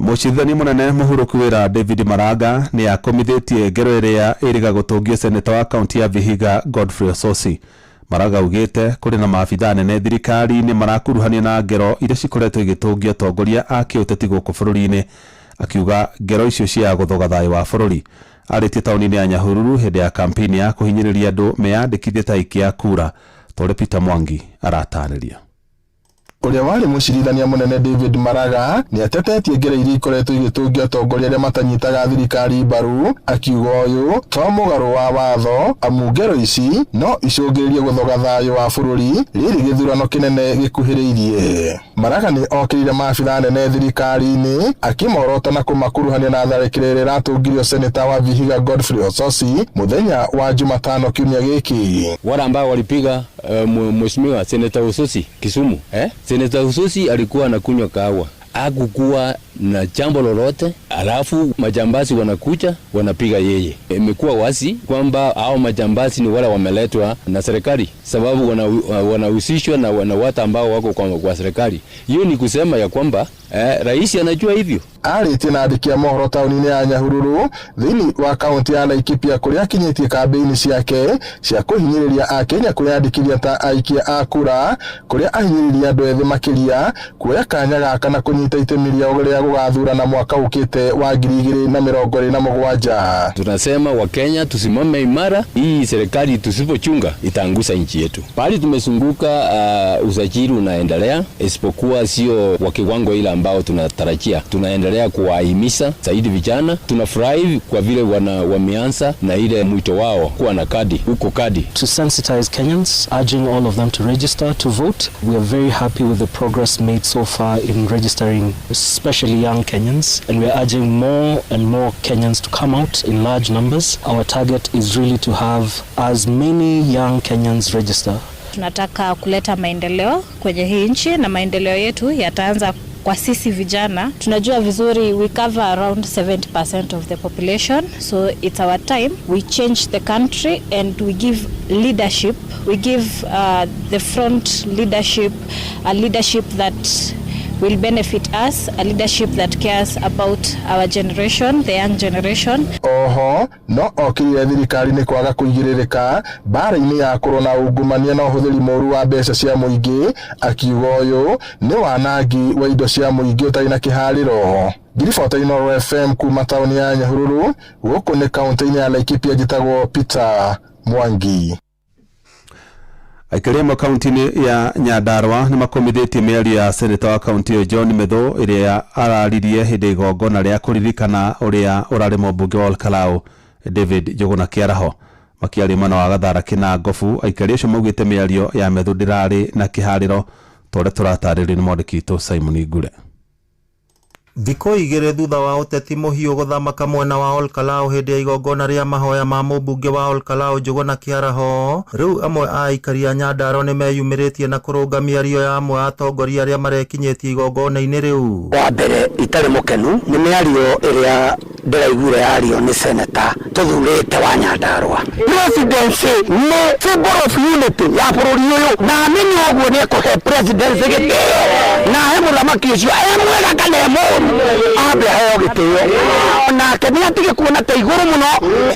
Mũcirithania mũnene mũhurũku wĩra David Maraga nĩ akomithĩtie ngero ĩrĩa ĩrĩga gũtũngio seneta wa kaunti ya Vihiga Godfrey Osotsi. Maraga augĩte kũrĩ na maabithaa nene thirikari-inĩ marakuruhanio na ngero iria cikoretwo igĩtũngio atongoria a kĩũteti gũkũ bũrũri-inĩ, akiuga ngero icio ciaga gũthoga thayũ wa bũrũri. Arĩtie taũni-inĩ ya Nyahururu hĩndĩ ya kampeni ya kũhinyĩrĩria andũ meyandĩkithie ta aikia a kura. Tore Peter Mwangi aratarĩria. Ũrĩa warĩ mũcirithania mũnene David Maraga nĩ atetetie ngero iria ikoretwo igĩtũngio atongoria arĩa matanyitaga thirikari mbaru, akiuga ũyũ to mũgarũ wa watho amu ngero ici no icũngĩrĩrie gũthoga thayũ wa bũrũri rĩrĩ gĩthurano kĩnene gĩkuhĩrĩirie. Maraga nĩ okĩrĩire maabithaa nene thirikari-inĩ akĩmorota na kũmakuruhania na tharĩkĩro ĩrĩa ĩratũngirio seneta wa Vihiga Godfrey Osotsi mũthenya wa Jumatano kiumia gĩkĩ. Wale ambao walipiga mheshimiwa seneta Osotsi Kisumu, Seneta Osotsi alikuwa anakunywa kahawa, hakukuwa na jambo lolote, alafu majambazi wanakuja wanapiga yeye. Imekuwa wazi kwamba hao majambazi ni wale wameletwa na serikali, sababu wanahusishwa na watu ambao wako kwa serikali. Hiyo ni kusema ya kwamba rais anajua hivyo. Arĩtie na andĩki a mohoro taũni-inĩ ya Nyahururu thĩinĩ wa kaunti ya Laikipia kũrĩa akinyĩtie kambĩini ciake cia kũhinyĩrĩria akenya kwĩyandĩkithia ta aikia a kura, kũrĩa ahinyĩrĩria andũ ethĩ makĩria kuoya kanya gaka na kũnyita itemi rĩao rĩa gũgathurana mwaka ũkĩte wa 2027. Tunasema Wakenya tusimame imara, hii serikali tusipochunga itaangusha nchi yetu. Pahali tumezunguka usajili unaendelea, isipokuwa sio wa kiwango ile ambao tunatarajia. Tunaendelea kuwahimiza zaidi vijana. Tunafurahi kwa vile wameanza na ile mwito wao kuwa na kadi huko kadi. To sensitize Kenyans, urging all of them to register to vote. We are very happy with the progress made so far in registering especially young Kenyans, and we are urging more and more Kenyans to come out in large numbers. Our target is really to have as many young Kenyans register. Tunataka kuleta maendeleo kwenye hii nchi na maendeleo yetu yataanza kwa sisi vijana. Tunajua vizuri we cover around 70% of the population, so it's our time we change the country and we give leadership, we give the front leadership, a leadership that will benefit us, a leadership that cares about our generation, the young generation. Oho no okirire thirikari nĩ kwaga kũigĩrĩrĩka mbara-inĩ ya kũrũa na ungumania na ũhũthĩri mũru wa mbeca cia mũingĩ, akiuga ũyũ nĩ wanangi wa indo cia mũingĩ ũtarĩ na kĩharĩro. Ngiribota Inooro FM kuma taũni ya Nyahururu, gũkũ nĩ kaũntĩ-inĩ ya Laikipia, njĩtagwo Peter Mwangi. Aikari amwe kaunti-inĩ ya Nyandarua nĩ makomithĩtie mĩario ya seneta wa kaunti ĩyo John Methu ĩrĩa araririe hĩndĩ ya igongona rĩa kũririkana ũrĩa ũrarĩ mũmbunge wa Olkalau David Njuguna Kĩaraho. Makĩaria mwena wa Gathara Kĩnangobu, aikari acio maugĩte mĩario ya Methu ndĩrarĩ na kĩharĩro ta ũrĩa tũratarĩrio nĩ mwandĩki witũ Simon Ngure. Thikũ igĩrĩ thutha wa ũteti mũhiũ gũthamaka mwena wa Olkalau hĩndĩ ya igongona rĩa mahoya ma mũmbunge wa Olkalau Njuguna Kĩaraho, rĩu amwe a aikari a Nyandarua nĩ meyumĩrĩtie na kũrũnga mĩario ya amwe a atongoria arĩa marekinyĩtie igongona-inĩ rĩu. Wa mbere itarĩ mũkenu nĩ mĩario ĩrĩa ndĩraiguire yario nĩ seneta tũthurĩte wa Nyandarua. Presidency nĩ symbol of unity ya bũrũri ũyũ, na amenye ũguo nĩ ekũhe presidency gĩtĩo na ahe mũthamaki ũcio e mwega kana e mũũru ambe aheo gĩtĩo, nake nĩ atige kuona ta igũrũ mũno.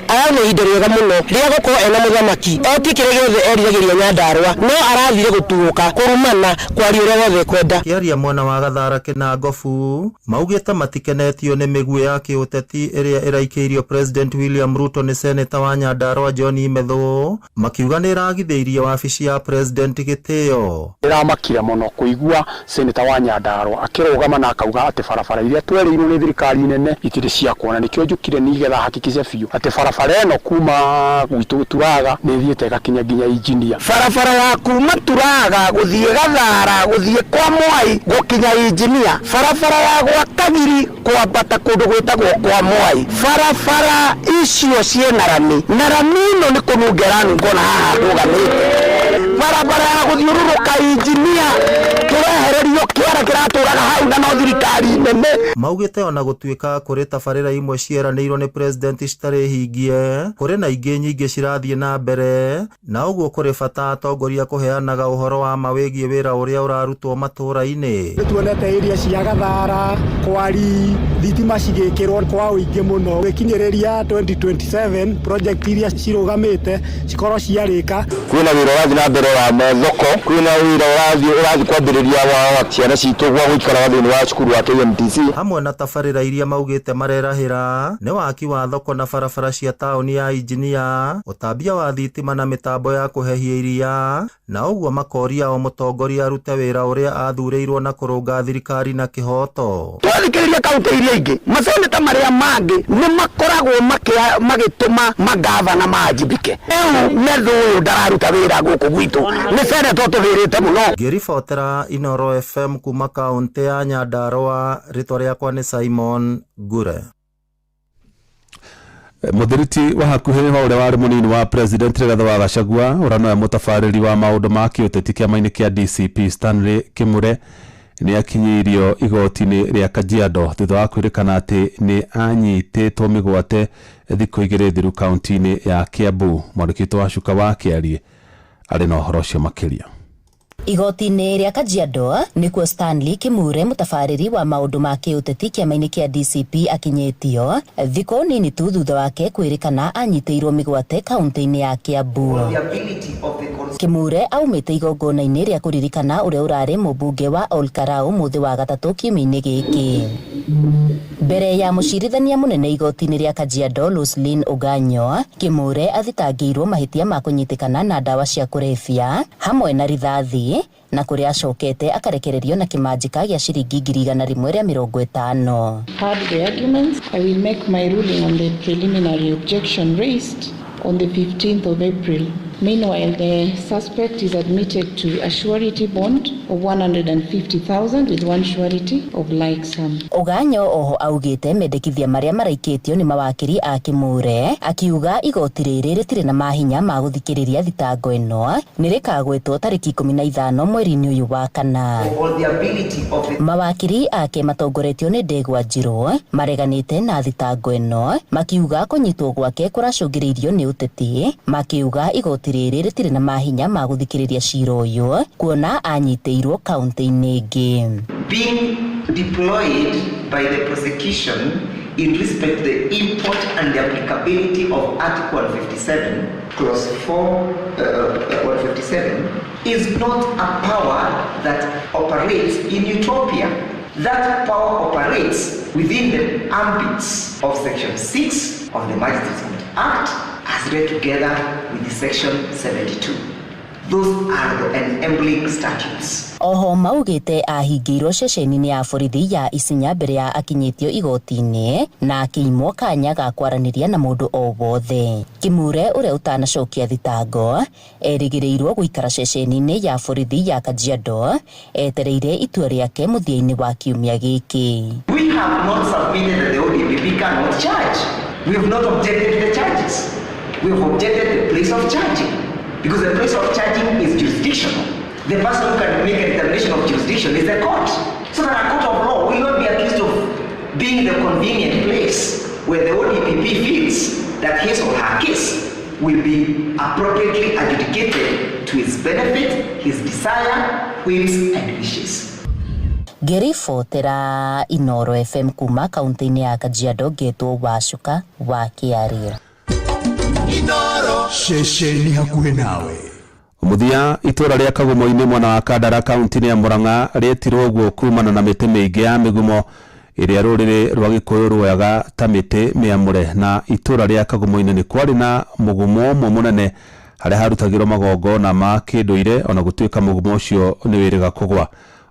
Aya nĩ ihinda rĩega mũno rĩa gũkorwo ena mũthamaki etie kĩrĩa gĩothe eriragĩria Nyandarua, no arathire gũtuũka, kũrumana, kwaria ũrĩa wothe ekwenda. Kĩaria mwena wa Gathara Kĩnangobu maugĩte matikenetio nĩ mĩguĩ ya kĩũteti ĩrĩa ĩraikĩirio President William Ruto nĩ seneta wa Nyandarua John Methu, makiuga nĩ ĩragithĩirie wabici ya president gĩtĩo. Ndĩramakire mũno kũigua seneta wa Nyandarua akĩrũgama na akauga atĩ barabara iria twereirwo nĩ thirikari nene itirĩ cia kuona. Nĩkĩo njũkire nĩgetha hakikice biũ atĩ barabara ĩno kuma gwitũ Turaga nĩ ĩthiĩte ĩgakinya nginya Injinia. Barabara ya kuma Turaga gũthiĩ Gathara gũthiĩ kwa Mwai gũkinya Injinia, barabara ya gwa Kagiri kwambata kũndũ gwĩtagwo kwa Mwai, barabara icio ciĩna rami na rami ĩno nĩ kũnunga ĩranunga ona haha ndũgamĩte. Barabara ya gũthiũrũrũka Injinia tũrehererio kĩara kĩratũraga hau na no thirikari nene. Maugĩte ona gũtuĩka kũrĩ tabarĩra imwe cieranĩirwo nĩ president citarĩ hingie, kũrĩ na ingĩ nyingĩ cirathiĩ na mbere, na ũguo kũrĩ bata atongoria kũheanaga ũhoro wa ma wĩgiĩ wĩra ũrĩa ũrarutwo matũũra-inĩ. Nĩ tuonete area cia Gathara, Kwari, thitima cigĩkĩrwo kwa ũingĩ mũno. Gũkinyĩrĩria 2027 project iria cirũgamĩte cikorwo ciarĩka. Kwĩna wĩra ũrathiĩ na mbere wa mathoko, kwĩna wĩra ũrathiĩ kwambĩrĩria wa ciana citũ gwa gũikaraga thĩinĩ wa cukuru wa KMTC. Hamwe na tabarĩra iria maugĩte marerahĩra nĩ waki wa thoko na barabara cia taũni ya Injinia, ũtambia wa thitima na mĩtambo ya kũhehia iria, na ũguo makoria o mũtongoria arute wĩra ũrĩa athurĩirwo na kũrũnga thirikari na kĩhooto. Twathikĩrĩria kaunti iria ingĩ, maseneta marĩa mangĩ nĩ makoragwo magĩtũma magavana manjibike. Rĩu Methu ũyũ ndararuta wĩra gũkũ gwitũ, nĩ seneta ũtũhĩrĩte mũno. Ngĩribotera Inooro FM kuma kaunti ya Nyandarua, rĩtwa rĩakwa nĩ Simon Ngure. Mũthiriti wa hakuhĩ wa ũrĩa warĩ mũnini wa president Rigathĩ wa Gachagua ũrĩa nowe mũtabarĩri wa maũndũ ma kĩũteti kĩama-inĩ kĩa DCP Stanley Kĩmure nĩ akinyĩirio igoti-inĩ rĩa Kajiado thutha wa kwĩrĩkana atĩ nĩ anyitĩtwo mĩgwate thikũ igĩrĩ thiru kaunti-inĩ ya Kiambu. Mwandĩki witũ wa Cuka wa Kĩarie arĩ na ũhoro ũcio makĩria. Igoti-inĩ rĩa Kajiado nĩkuo Stanley Kimure mũtabarĩri wa maũndũ ma kĩũteti kĩama-inĩ kĩa DCP akinyĩtio thikũ nini tu thutha wake kwĩrĩkana anyitĩirwo mĩgwate kaunti-inĩ ya Kiambu. Kimure aumĩte igongona-inĩ rĩa kũririkana ũrĩa ũrarĩ mũmbunge wa Olkalau mũthĩ wa gatatũ kiumia-inĩ gĩkĩ. Mbere ya mũcirithania mũnene igoti-inĩ rĩa Kajiado Roselyn Oganyo, Kimure athitangĩirwo mahĩtia ma kũnyitĩkana na ndawa cia kũrebia hamwe na rithathi, na kũrĩa acokete akarekererio na kĩmanjĩka gĩa ciringi 150,000. Heard the arguments, I will make my ruling on the preliminary objection raised on the 15th of April Meanwhile, the suspect is admitted to a surety bond of 150,000 with one surety of like sum. Oganyo oho augite mendekithia maria maraikitio ni mawakiri a Kimure akiuga igoti riri ritire na mahinya ma guthikiriria thitango ino ni rikagwetwo tariki 15 mweri-ini uyu wa kana. Mawakiri ake matongoretio ni Ndegwa Njiru mareganite na thitango ino makiuga kunyitwo gwake kuracũngĩrĩirio ni uteti, makiuga igoti riri ritire na mahinya ma guthikiriria cira uyu kuona anyitĩirwo kaunti-inĩ ĩngĩ. Being deployed by the prosecution in respect to the import and the applicability of Article 157, Clause 4, 157, is not a power that operates in utopia. That power operates within the ambits of Section 6 of the Magistrates Court Act as read together with the Section 72. Those are the enabling statutes. Oho maugite ahingĩirwo ceceni-inĩ ya borithi ya Isinya mbere ya akinyĩtio igoti-inĩ na akĩimwo kanya ga kwaranĩria na mũndũ o wothe. Kimure ũrĩa ũtanacokia thitango erĩgĩrĩirwo gũikara ceceni-inĩ ya borithi ya Kajiado etereire itua rĩake mũthia-inĩ wa kiumia gĩkĩ. We have not submitted that the ODPP cannot charge. We have not objected to the charges. We have objected to the place of charging, because the place of charging is jurisdictional. The person who can make a determination of jurisdiction is the court. So that a court of law will not be accused of being the convenient place where the ODPP feels that his or her case will be appropriately adjudicated to his benefit, his desire, whims, and wishes. Ngĩribotera Inoro FM kuma kaunti-inĩ ya Kajiado ngetwo Wacuka wa Kĩaria. Inoro ceceni hakuhĩ nawe. Muthia itura ria Kagumo-inĩ mwena wa Kandara kaunti-inĩ ya Murang'a rĩetirwo ũguo kumana na mĩtĩ mĩingĩ ya mĩgumo ĩrĩa rũrĩrĩ rwa Gĩkũyũ ruoyaga ta mĩtĩ mĩamũre. Na itura rĩa Kagumo-inĩ nĩ kwarĩ na mũgumo ũmwe mũnene harĩa harutagĩrwo magongona ma kĩndũire, ona gũtuĩka mũgumo ũcio nĩ wĩrĩga kũgwa.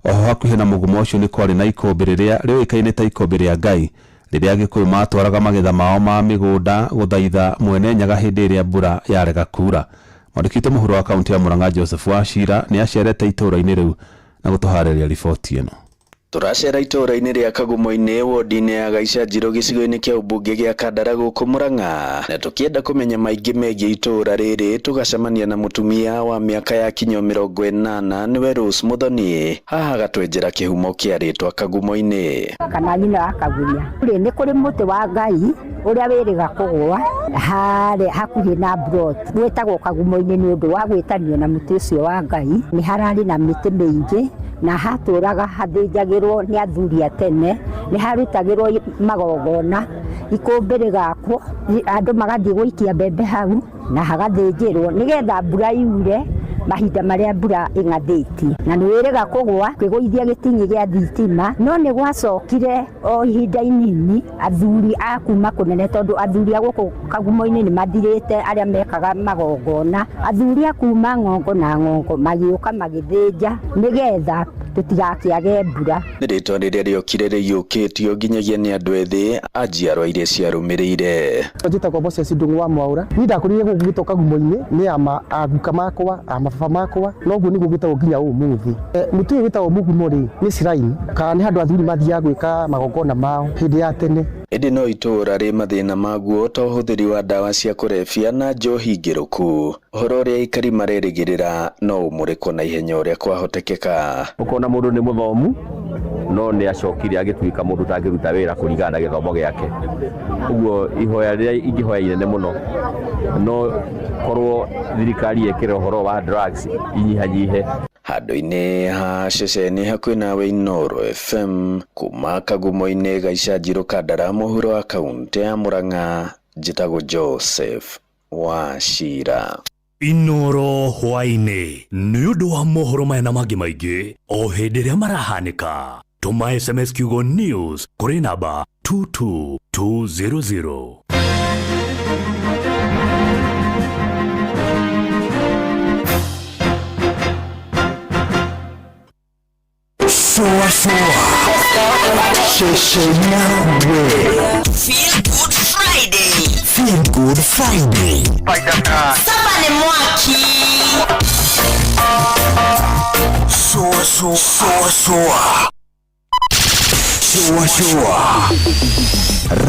Oho hakuhĩ na mũgumo ũcio nĩ kwarĩ na ikũmbĩ rĩrĩa rĩũĩkaine ta ikũmbĩ rĩa Ngai rĩrĩa Gĩkũyũ matwaraga magetha mao ma mĩgũnda gũthaitha mwene Nyaga hĩndĩ ĩrĩa mbura yarega kuura. Mwandĩki mũhuro wa kaunti ya Murang'a Joseph Wachira nĩ acerete itũũra-inĩ rĩu na gũtũharĩria riboti ĩno. Tũracera itũũra-inĩ rĩa Kagumo-inĩ wodi-inĩ ya Gaica Njirũ gĩcigo-inĩ kĩa ũmbunge gĩa Kandara gũkũ Murang'a, na tũkĩenda kũmenya maingĩ megiĩ itũũra rĩrĩ tũgacemania na mũtumia wa mĩaka ya kinyo 80 nĩwe Rose Muthoni. Haha agatwenjera kĩhumo kĩa rĩtwa Kagumo-inĩ. Kana nyina wa Kagunya. Nĩ kũrĩ mũtĩ wa Ngai ũrĩa wĩrĩga kũgũa harĩa hakuhĩ na plot gwĩtagwo Kagumo-inĩ nĩ ũndũ wa gwĩtanio na mũtĩ ũcio wa Ngai. Nĩ hararĩ na mĩtĩ mĩingĩ na hatũraga hathĩnjagĩrwo nĩ athuri a tene, nĩ harutagĩrwo magongona, ikũmbĩ rĩgakwo, andũ magathiĩ gũikia mbembe hau na hagathĩnjĩrwo nĩgetha mbura yure mahinda marĩa mbura ĩng'athĩtie. Na nĩ wĩrĩga kũgũa kĩgũithia gĩting'i gĩa thitima, no nĩ gwacokire o ihinda inini athuri a kuma kũnene, tondũ athuri a gũkũ Kagumo-inĩ nĩ mathirĩte arĩa mekaga magongona, athuri a kuma ng'ongo na ng'ongo magĩũka magĩthĩnja nĩgetha tũtigakĩage mbura. Nĩ rĩtwa rĩrĩa rĩokire rĩiyũkĩtio nginyagia nĩ andũ ethĩ a njiarwa iria ciarũmĩrĩire. Njĩtagwo Moses Ndung'u wa Mwaũra. Niĩ ndakũrire gũkũ gwitũ Kagumo-inĩ nĩ ama aguka makwa a mababa makwa, noguo nĩguo gwĩtagwo nginya ũmũthĩ. Mũtĩ ũyũ wĩtagwo mũgumo rĩ, nĩ shrine kana nĩ handũ athuri mathiaga gwĩka magongona mao hĩndĩ ya tene. Ĩndĩ no itũũra rĩ mathĩna maguo ta ũhũthĩri wa ndawa cia kũrebia na njohi ngĩrũku. Ũhoro ũrĩa aikari marerĩgĩrĩra no ũmũrĩkwo na ihenya ũrĩa kwahotekeka. Ũkona mũndũ nĩ mũthomu no nĩ acokire agĩtuĩka mũndũ ũtangĩruta wĩra kũringana na gĩthomo gĩake. Ũguo ihoya rĩrĩa ingĩhoya inene mũno no korwo thirikari ĩkĩre ũhoro wa drugs inyihanyihe. Handũ-inĩ ha ceceni hakuhĩ nawe Inoro FM kuma Kagumo-inĩ Gaica Njirũ Kandara mũhuro wa kaunti ya Murang'a, njĩtagwo Joseph Wachira. Inoro hwaĩ-inĩ nĩ ũndũ wa mohoro maya na mangĩ maingĩ o hĩndĩ ĩrĩa marahanĩka. Tũma SMS kiugo news kũrĩ namba 22200. Soa soa ceceni yawe. Feel Good Friday. Feel Good Friday. Saba Nĩ mwaki. Shua shua shua shua shua shua.